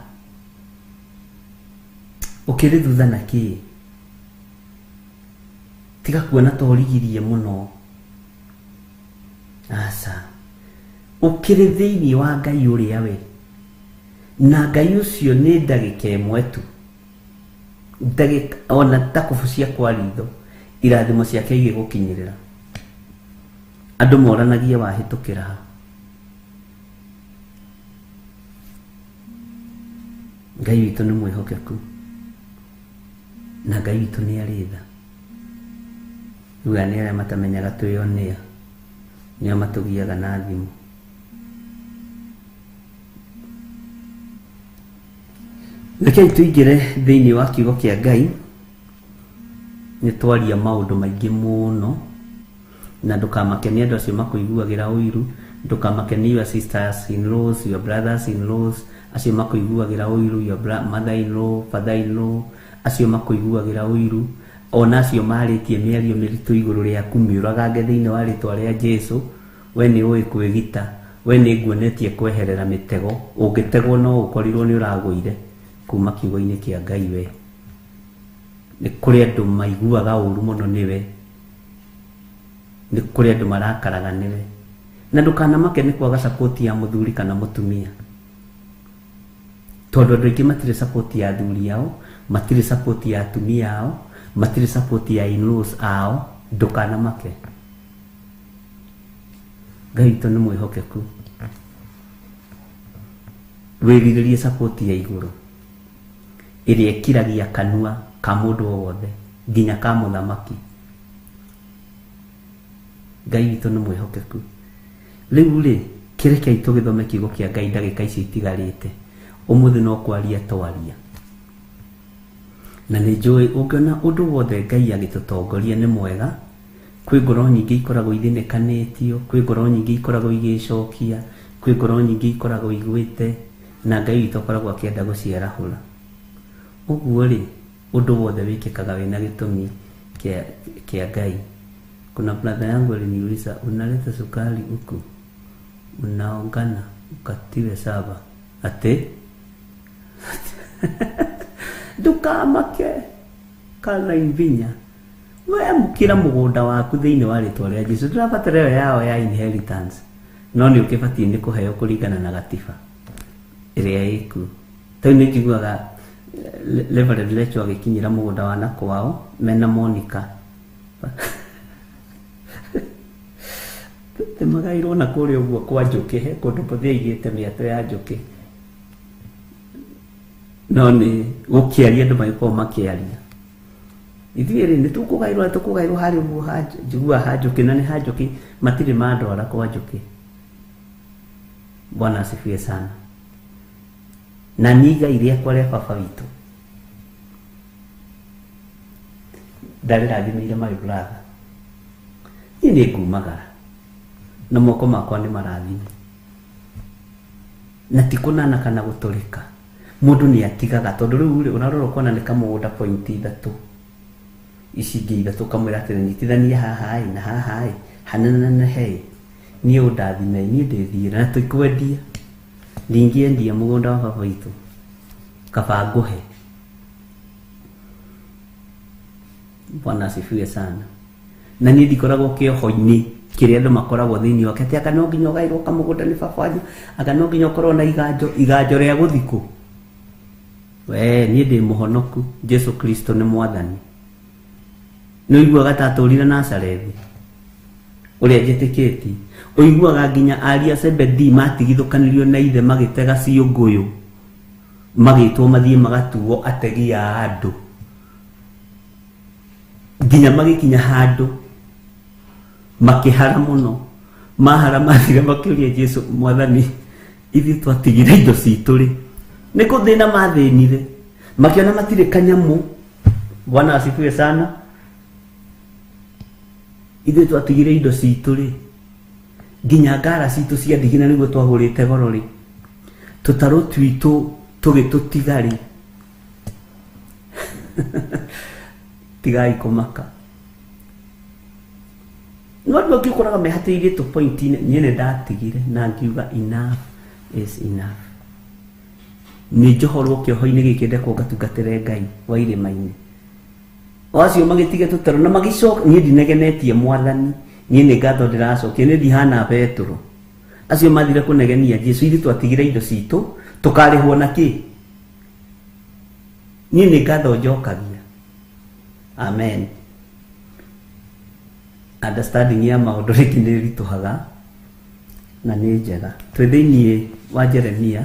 Ũkĩrĩ thutha na kĩ? Tiga kuona ta ũrigirie mũno. Aca, ũkĩrĩ thĩinĩ wa Ngai ũrĩa we, na Ngai ũcio nĩ ndagĩka ĩmwe tu, ndagĩka ona ta kũbucia kwa ritho, irathimo ciake igĩgũkinyĩrĩra. Andũ moranagie wahĩtũkĩra ha. Ngai witũ nĩ mwĩhokeku na Ngai witũ nĩ arĩ tha. Rĩu aya nĩ arĩa matamenyaga twĩonĩa, nĩo matũgiaga na thimũ. Rekei tũingĩre thĩinĩ wa kiugo kĩa Ngai. Nĩ twaria maũndũ maingĩ mũno, na ndũkamake nĩ andũ acio makũiguagĩra ũiru. Ndũkamake nĩ your sisters in laws, your brothers in laws, acio makũiguagĩra ũiru, your mother in law, father in law, acio makũiguagĩra ũiru, ona acio marĩtie mĩario mĩritũ igũrũ rĩaku, mĩũragange thĩinĩ wa rĩtwa rĩa Jesu. We nĩ ũĩ kwĩgita, we nĩ nguonetie kweherera mĩtego. Ũngĩtegwo no ũkorirwo nĩ ũragũire kuma kiugo-inĩ kĩa Ngai. We nĩ kũrĩ andũ maiguaga ũru mũno nĩwe, nĩ kũrĩ andũ marakaraga nĩwe, na ndũkanamake nĩ kwaga support ya mũthuri kana mũtumia, tondũ andũ aingĩ matirĩ support ya athuri ao, matirĩ support ya atumia ao, matirĩ support ya in-laws ao. Ndũkanamake, Ngai witũ nĩ mwĩhokeku. Wĩrirĩrie support ya igũrũ ĩrĩa ĩkiragia kanua ka mũndũ o wothe nginya ka mũthamaki. Ngai witũ nĩ mwĩhokeku. Rĩu rĩ, kĩrekei tũgĩthome kiugo kĩa Ngai ndagĩka icio itigarĩte. Ũmũthĩ no kwaria twaria, na nĩ njũĩ ũngĩona ũndũ wothe Ngai agĩtũtongoria nĩ mwega. Kwĩ ngoro nyingĩ ikoragwo ithinĩkanĩtio, kwĩ ngoro nyingĩ ikoragwo igĩcokia, kwĩ ngoro nyingĩ ikoragwo igwĩte, na Ngai witũ akoragwo akĩenda gũciarahũra. Ũguo rĩ, ũndũ wothe wĩkĩkaga wĩna gĩtũmi kĩa Ngai. Kuna brother yangu aliniuliza, unaleta sukari huku unaongana ukatiwe saba. Atĩ ndũkamake, Caroline Vinya, we amũkĩra mũgũnda waku thĩinĩ wa rĩtwa rĩa Jesu. Ndũrabatara ĩyo yao ya inheritance, no nĩ ũkĩbatiĩ nĩ kũheo kũringana na gatiba ĩrĩa ĩkuo. Tarĩu nĩ njiguaga Reverend Lecho agĩkinyĩra mũgũnda wa na kwao mena Monica temagairwo na kũrĩa ũguo kwa njũkĩ, he kũndũ mũthĩ aigĩte mĩatũ ya njũkĩ, no nĩ gũkĩaria andũ magĩkorwo makĩaria. Ithuĩ rĩ, nĩ tũkũgairwo, tũkũgairwo harĩa ũguo njiguaga ha njũkĩ, na nĩ ha njũkĩ, matirĩ mandwara kwa njũkĩ. Bwana asifiwe sana. Na niĩ igai rĩakwa rĩa baba witũ ndarĩrathimĩire my brother. Niĩ nĩ ngumagara na moko makwa nĩ marathime, na ti kũnana kana gũtũrĩka. Mũndũ nĩ atigaga, tondũ rĩu rĩ, ũrarora ũkona nĩ kamũgũnda point ithatũ, ici ingĩ ithatũ, ũkamwĩra atĩrĩ, nyitithania haha ĩ na haha ĩ hanenenehe ĩ, niĩ ũndathime, niĩ ndĩthiĩre na tũikwendia. Ndingĩendia mũgũnda wa baba witũ, kaba ngũhe. Bwana asifiwe sana. Na niĩ ndikoragwo kĩoho-inĩ kĩrĩa andũ makoragwo thĩinĩ wake atĩ anga no nginya ũgaĩrwo kamũgũnda nĩ baba wanyu, anga no nginya ũkorwo na iganjo, iganjo rĩa gũthikũ. We niĩ ndĩ mũhonoku, Jesu Kristo nĩ mwathani. Nĩ ũiguaga ta atũrire Nazarethi ũrĩa njĩtĩkĩtie? Ũiguaga nginya ariũ a Zebedii matigithũkanirio na ithe magĩtega ciũngũyũ, magĩtwo mathiĩ magatuo ategi a andũ, nginya magĩkinya handũ makĩhara mũno. Mahara mathire makĩũria Jesu, Mwathani, ithuĩ twatigire indo citũ rĩ, nĩ kũthĩna mathĩnire, makĩona matirĩ kanyamũ. Bwana asifiwe sana. Ithuĩ twatigire indo citũ rĩ, nginya ngara citũ cia ndigi na nĩguo twagũrĩte goro rĩ, tũtarũ twitũ tũgĩtũtiga rĩ, tigai kũmaka. No andũ angĩ ũkoraga mehatĩrĩirie tũ point-inĩ, niĩ nĩ ndatigire na ngiuga enough is enough. Nĩ njohorwo kĩoho-inĩ gĩkĩ ndekwo ngatungatĩre Ngai wa irĩma-inĩ. O acio magĩtiga tũtarũ na magĩcoka, niĩ ndinegenetie Mwathani, niĩ nĩ ngatho ndĩracokia, niĩ ndihana Petero. Acio mathire kũnegenia Jesu, ithuĩ twatigire indo citũ, tũkarĩhwo na kĩ? Niĩ nĩ ngatho njokagia. Amen. Understanding ya maũndũ rĩngĩ nĩ ĩritũhaga na nĩ njega. Twĩ thĩinĩ wa Jeremia,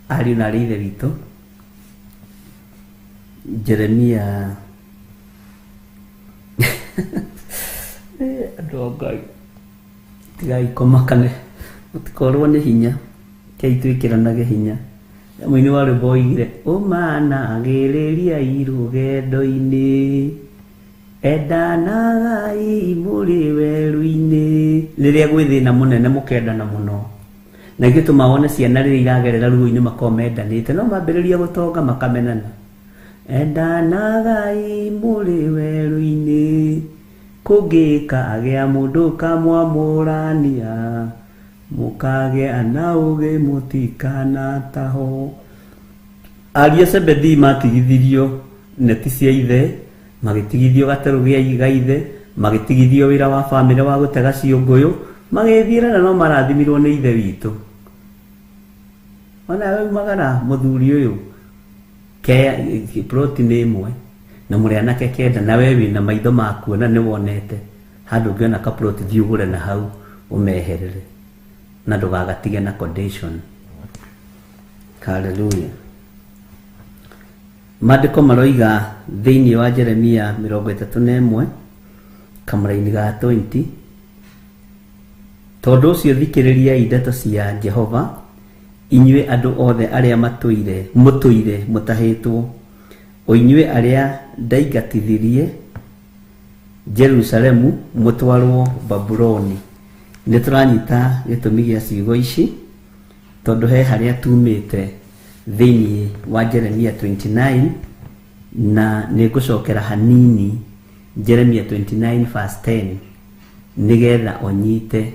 ariũ na arĩ ithe witũ. Jeremia andũ a Ngai, tigai kũmakane, mũtikorwo nĩ hinya, kei twĩkĩranage hinya. Mũini wa rwĩmbo oigire, ũmanagĩrĩriai rũgendo-inĩ, endanagai mũrĩ werũ-inĩ. Rĩrĩa gwĩ thĩna mũnene mũkendana mũno. Na ithuĩ tũmawone ciana rĩrĩa iragerera ruo-inĩ makoragwo mendanĩte, no mambĩrĩria gũtonga makamenana. Endanagai mũrĩ werũ-inĩ, kũngĩkagĩa mũndũ kamwamũrania, mũkagĩa na ũgĩ mũtikanatahwo. Ariũ a Zebedii matigithirio neti cia ithe, magĩtigithio gatarũ gĩa ithe, magĩtigithio wĩra wa bamĩrĩ wa gũtega ciũngũyũ, magĩthiĩra na no marathimirwo nĩ ithe witũ. Ona we umagara mũthuri ũyũ, ploti nĩ ĩmwe, na mũrĩ anake kenda, na we wĩna maitho ma kuona nĩ wonete handũ ũngĩona ka ploti thiĩ ũgũre na hau ũmeherere, na ndũgagatige na condition. Hallelujah. Maandĩko maroiga thĩinĩ wa Jeremia 31 kamũraini ga 20, tondũ ũcio thikĩrĩriai ndeto cia Jehova, inyuĩ andũ othe arĩa mũtũire mũtahĩtwo, o inyuĩ arĩa ndaingatithirie Jerusalemu mũtwarwo Babuloni. Nĩ tũranyita gĩtũmi gĩa ciugo ici tondũ he harĩa tumĩte thĩinĩ wa Jeremia 29, na nĩ ngũcokera hanini Jeremia 29 verse 10 nĩgetha ũnyite.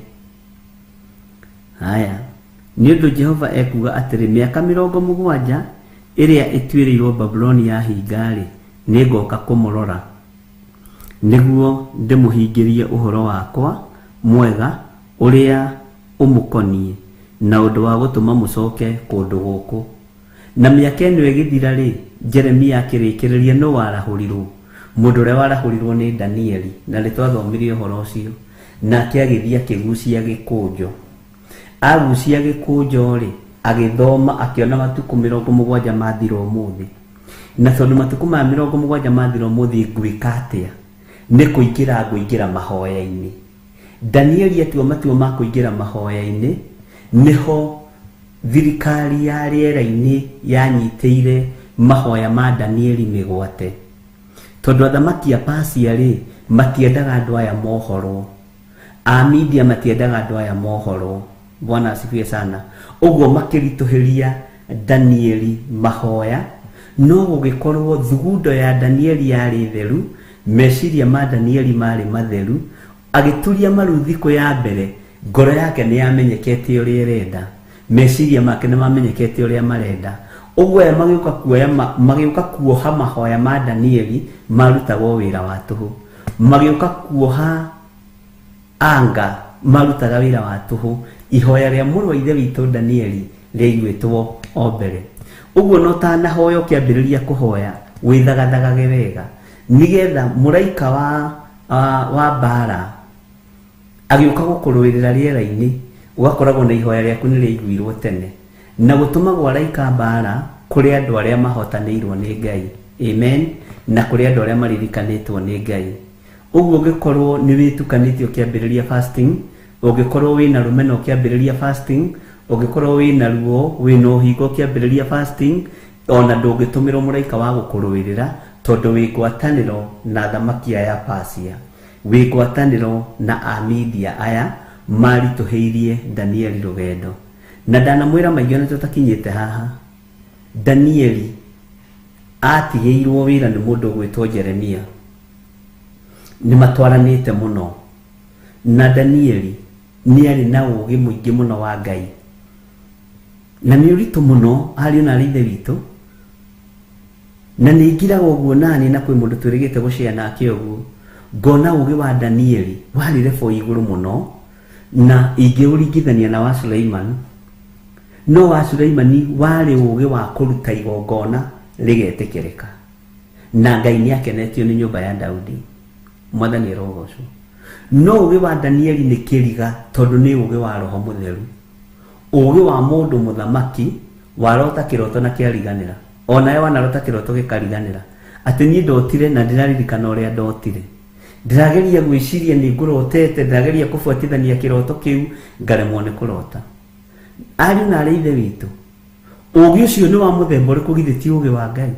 Haya, nĩ ũndũ Jehova ekuuga atĩrĩ, mĩaka 70 ĩrĩa ĩtuĩrĩirwo Babuloni yahinga-rĩ, nĩngoka kũmũrora nĩguo ndĩmũhingĩrie ũhoro wakwa mwega ũrĩa ũmũkoniĩ na ũndũ wa gũtũma mũcoke kũndũ gũkũ. Na mĩaka ĩno ĩgĩthira-rĩ, Jeremia akĩrĩkĩrĩria nũ warahũrirwo? Mũndũ ũrĩa warahũrirwo nĩ Danieli, na nĩ twathomire ũhoro ũcio. Nake agĩthiĩ akĩgucia gĩkũnjo. Agucia gĩkũnjo-rĩ, agĩthoma akĩona matukũ 70 mathira ũmũthĩ. Na tondũ matukũ maya 70 mathira ũmũthĩ ngwĩka atĩa? Nĩ kũingĩra ngũingĩra mahoya-inĩ. Danieli atua matua ma kũingĩra mahoya-inĩ, nĩho thirikari ya rĩera-inĩ yanyitĩire mahoya ma Danieli mĩgwate. Tondũ athamaki a Persia rĩ, matiendaga andũ aya mohorwo. A Media matiendaga andũ aya mohorwo. Bwana asifiwe sana. Ũguo makĩritũhĩria Danieli mahoya, no gũgĩkorwo thugundo ya Danieli yarĩ theru, meciria ma Danieli marĩ matheru, agĩturia maru thikũ ya mbere, ngoro yake nĩ yamenyekete ũrĩa ĩrenda, meciria make nĩ mamenyekete ũrĩa marenda. Ũguo aya magĩũka kuoya magĩũka kuoha mahoya ma Danieli marutagwo wĩra wa tũhũ. Magĩũka kuoha anga marutaga wĩra wa tũhũ. Ihoya rĩa mũrũ wa ithe witũ Danieli rĩaiguĩtwo o mbere. Ũguo no tanahoya ũkĩambĩrĩria kũhoya wĩthagathagage wega nĩgetha mũraika wa mbara agĩũka gũkũrũĩrĩra rĩera-inĩ ũgakoragwo na ihoya rĩaku nĩ rĩaiguirwo tene. Na gũtũmagwo araika mbara kũrĩ andũ arĩa mahotanĩirwo nĩ Ngai. Amen. Na kũrĩ andũ arĩa maririkanĩtwo nĩ Ngai. Ũguo ũngĩkorwo nĩ wĩtukanĩtie ũkĩambĩrĩria fasting, ũngĩkorwo wĩna rũmena ũkĩambĩrĩria fasting, ũngĩkorwo wĩna ruo, wĩna ũhinga ũkĩambĩrĩria fasting, ona ndũngĩtũmĩrwo mũraika wa gũkũrũĩrĩra tondũ wĩ ngwatanĩro na athamaki aya Persia, wĩ ngwatanĩro na Amidia aya maritũhĩirie Danieli rũgendo. Na ndanamwĩra maingĩ ona tũtakinyĩte haha, Danieli atigĩirwo wĩra nĩ mũndũ ũgwĩtwo Jeremia. Nĩ matwaranĩte mũno. Na Danieli nĩ arĩ na ũũgĩ mũingĩ mũno wa Ngai. Na nĩ ũritũ mũno ariũ na arĩ ithe witũ. Na nĩ ngiraga ũguo nani na kwĩ mũndũ twĩrĩgĩte gũcea nake ũguo. Ngona ũũgĩ wa Danieli warĩ level igũrũ mũno na ingĩũringithania na wa Suleiman. No wa Suleimani warĩ ũũgĩ wa kũruta igongona rĩgetĩkĩrĩka. Na Ngai nĩ akenetio nĩ nyũmba ya Daudi. Mwathani arogocwo. No ũũgĩ wa Danieli nĩ kĩriga tondũ nĩ ũũgĩ wa Roho Mũtheru. Ũũgĩ wa mũndũ mũthamaki warota kĩroto na kĩariganĩra. Onawe wanarota kĩroto gĩkariganĩra. Atĩ niĩ ndotire na ndĩraririkana ũrĩa ndotire. Ndĩrageria gwĩciria nĩ ngũrotete, ndĩrageria kũbuatithania kĩroto kĩu, ngaremwo nĩ kũrota. Ariũ na arĩ ithe witũ, ũũgĩ ũcio nĩ wa mũthemba ũrĩkũ githĩ ti ũũgĩ wa Ngai?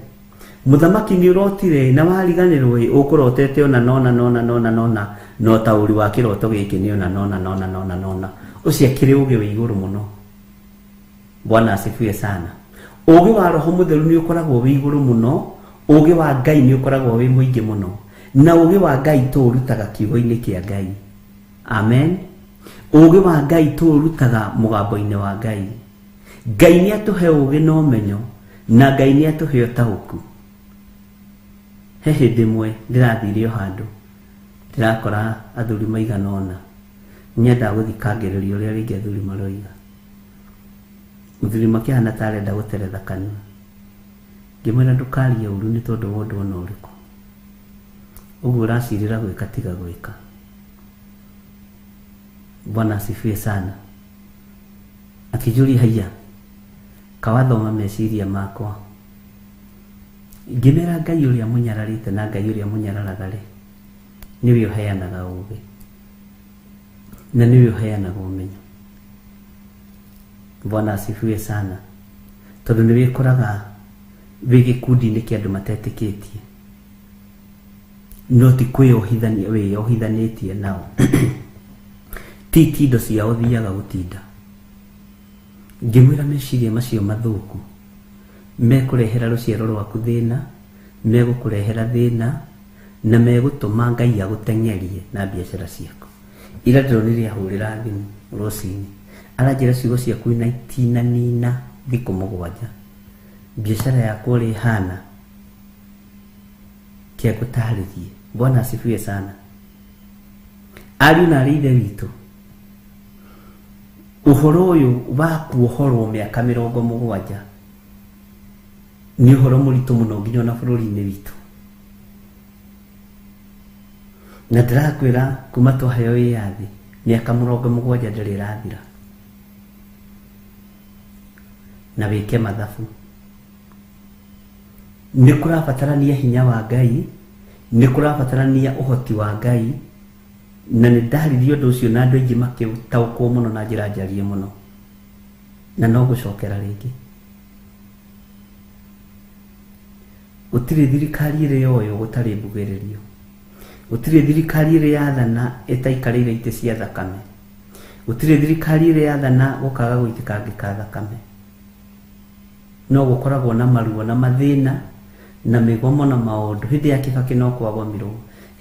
Mũthamaki nĩ ũrotire na wariganĩrwo ĩ, ũkũrotete ona nona nona nona nona na ũtaũri wa kĩroto gĩkĩ nĩ ona nona nona nona nona. Ũcio akĩrĩ ũũgĩ wĩ igũrũ mũno. Bwana asifiwe sana. Ũũgĩ wa Roho Mũtheru nĩ ũkoragwo wĩ igũrũ mũno, ũũgĩ wa Ngai nĩ ũkoragwo wĩ mũingĩ mũno. Na ũũgĩ wa Ngai tũũrutaga kiugo-inĩ kĩa Ngai. Amen. Ũũgĩ wa Ngai tũũrutaga mũgambo-inĩ wa Ngai. Ngai nĩ atũhe ũũgĩ na ũmenyo, na Ngai nĩ atũhe ũtaũku. He hĩndĩ ĩmwe ndĩrathire o handũ, ndĩrakora athuri maigana ũna. Nyendaga gũthikangĩrĩria ũrĩa rĩngĩ athuri maroiga. Mũthuri makĩhana ta arenda gũteretha kanua. Ngĩmwĩra ndũkarie ũru nĩ tondũ wa ũndũ ona ũrĩkũ. Ũguo ũracirĩra gwĩka tiga gwĩka. Bwana asifiwe sana. Akĩnjũria haiya, kawathoma meciria makwa. Ngĩmera Ngai ũrĩa mũnyararĩte na Ngai ũrĩa mũnyararaga rĩ, nĩwe ũheanaga ũũgĩ. Na nĩwe ũheanaga ũmenyo. Bwana asifiwe sana. Tondũ nĩ wĩkoraga wĩ gĩkundi-inĩ kĩa andũ matetĩkĩtie. No ti kwĩyohithania wĩyohithanĩtie nao. Ti tindo ciao ũthiaga gũtinda. Ngĩmwĩra meciria macio mathũku mekũrehera rũciaro rwaku thĩna, megũkũrehera thĩna, na megũtũma Ngai agũteng'erie na biacara ciaku. Ira ndĩronire ahũrĩra thimũ rũcinĩ. Aranjĩra ciugo ciaku na itinanina thikũ mũgwanja. Biacara yakwa ũrĩa ĩhana, kĩa ngũtarĩrie. Bwana asifiwe sana. Ariũ na arĩ ithe witũ, ũhoro ũyũ wa kuohorwo mĩaka mĩrongo mũgwanja nĩ ũhoro mũritũ mũno nginya ona bũrũri-inĩ witũ. Na ndĩrakwĩra kuma twaheo wĩyathi mĩaka mũrongo mũgwanja ndĩrĩ ĩrathira. Na wĩke mathabu. Nĩ kũrabatarania hinya wa Ngai, nĩ kũrabatarania ũhoti wa Ngai, na nĩ ndaririe ũndũ ũcio na andũ aingĩ makĩtaũkwo mũno na njĩra njarie mũno. Na no gũcokera rĩngĩ. Gũtirĩ thirikari ĩrĩ yoywo gũtarĩ mbugĩrĩrio. Gũtirĩ thirikari ĩrĩ yathana ĩtaikarĩire itĩ cia thakame. Gũtirĩ thirikari ĩrĩ yathana gũkaga gũitĩkangĩka thakame. No gũkoragwo na maruo na mathĩna na mĩgomo na maũndũ. Hĩndĩ ya Kibaki no kwagomirwo,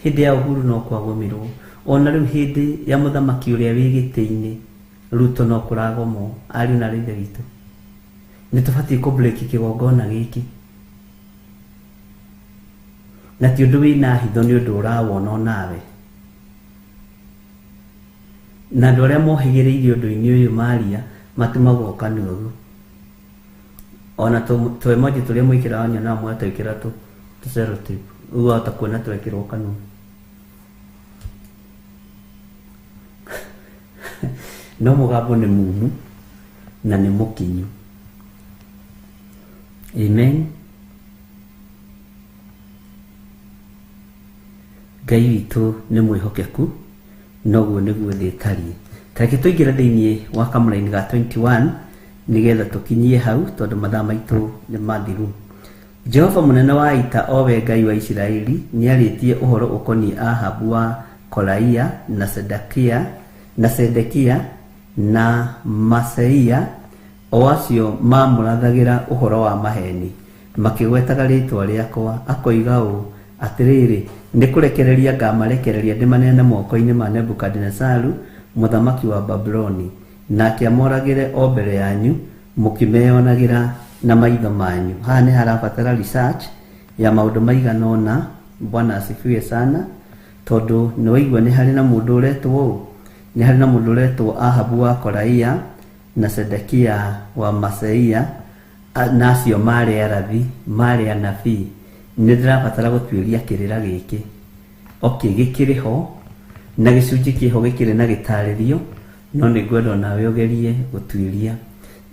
hĩndĩ ya Uhuru no kwagomirwo, ona rĩu hĩndĩ ya mũthamaki ũrĩa wĩ gĩtĩ-inĩ Ruto no kũragomwo. Ariũ na arĩ ithe witũ, Nĩ tũbatiĩ kũ break kĩgongona gĩkĩ. Na ti ũndũ wĩna hitho, nĩ ũndũ ũrawona onawe. Na andũ arĩa mohĩgĩrĩire ũndũ-inĩ ũyũ maria matumagwo kanua ũguo. Ona tũ emoji tũrĩa mwĩkĩraga nyonaga mwatwĩkĩra tũ sellotape. Ũguo wahota kuona twekĩrwo kanua. No mũgambo nĩ mumu na nĩ mũkinyu. Amen. Ngai witũ nĩ mwĩhokeku, noguo nĩguo thĩ ĩtariĩ. Ta reke tũingĩre thĩinĩ wa kamũraini ga 21 nĩgetha tũkinyie hau tondũ mathaa maitũ nĩ mathiru. Jehova mũnene wa ita, o we Ngai wa Isiraeli, nĩarĩtie ũhoro ũkoniĩ Ahabu wa Kolaia na Sedekia na Sedekia na Maseia, o acio mamũrathagĩra ũhoro wa maheni makĩgwetaga rĩĩtwa rĩakwa, akoiga ũũ, atĩrĩrĩ, nĩ kũrekereria ngamarekereria ndĩmaneane moko-inĩ ma Nebukadinezaru mũthamaki wa Babuloni, nake amoragĩre o mbere yanyu mũkĩmeyonagĩra na maitho manyu. Haha nĩ harabatara research ya maũndũ maigana ũna. Bwana asifiwe sana, tondũ nĩ waigua nĩ harĩ na mũndũ ũretwo ũũ, nĩ harĩ na mũndũ ũretwo Ahabu wa Koraia na Sedekia wa Maseia, na acio marĩ arathi, marĩ anabii. Nĩ ndĩrabatara gũtuĩria kĩrĩra gĩkĩ. Okay, gĩkĩrĩ ho na gĩcunjĩ kĩho gĩkĩrĩ na gĩtarĩrio, no nĩ ngwenda onawe ũgerie gũtuĩria.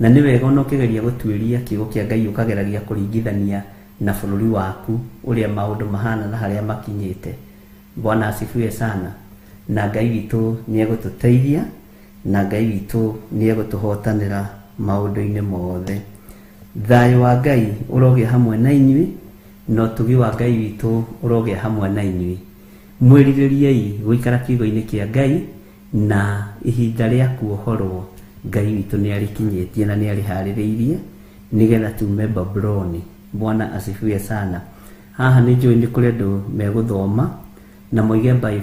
Na nĩ wega ona ũkĩgeria gũtuĩria kiugo kĩa Ngai ũkageragia kũringithania na bũrũri waku ũrĩa maũndũ mahana na harĩa makinyĩte. Bwana asifiwe sana. Na Ngai witũ nĩ egũtũteithia, na Ngai witũ nĩ egũtũhotanĩra maũndũ-inĩ mothe. Thayũ wa Ngai ũrogĩa hamwe na inyuĩ, na ũtugi wa Ngai witũ ũrogĩa hamwe na inyuĩ. Mwĩrirĩriei gũikara kiugo-inĩ kĩa Ngai, na ihinda rĩa kuohorwo Ngai witũ nĩ arĩkinyĩtie na nĩ arĩharĩrĩirie nĩgetha tume Babuloni. Bwana asifiwe sana. Haha nĩ njũĩ nĩ kũrĩ andũ megũthoma na moige by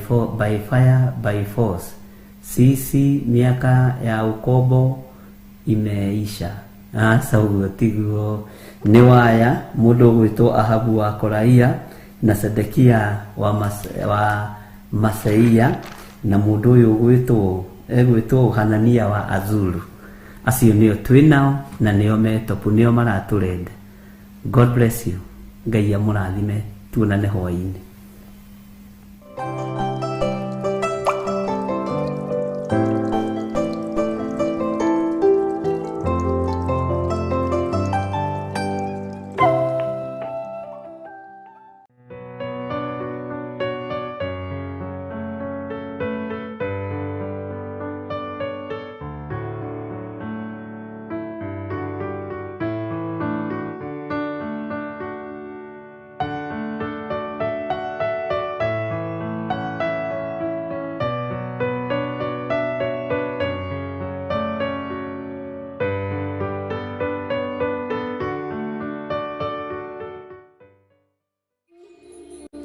fire by force, sisi miaka ya ukombo imeisha. Aca ũguo tiguo. Nĩ waya mũndũ ũgwĩtwo Ahabu wa Koraia na Sedekia wa Maseia na mũndũ ũyũ egwĩtwo Hanania wa Azuru. Acio nĩo twĩ nao na nĩo metopu, nĩo maratũrenda. God bless you. Ngai amũrathime, tuonane hwaĩ-inĩ.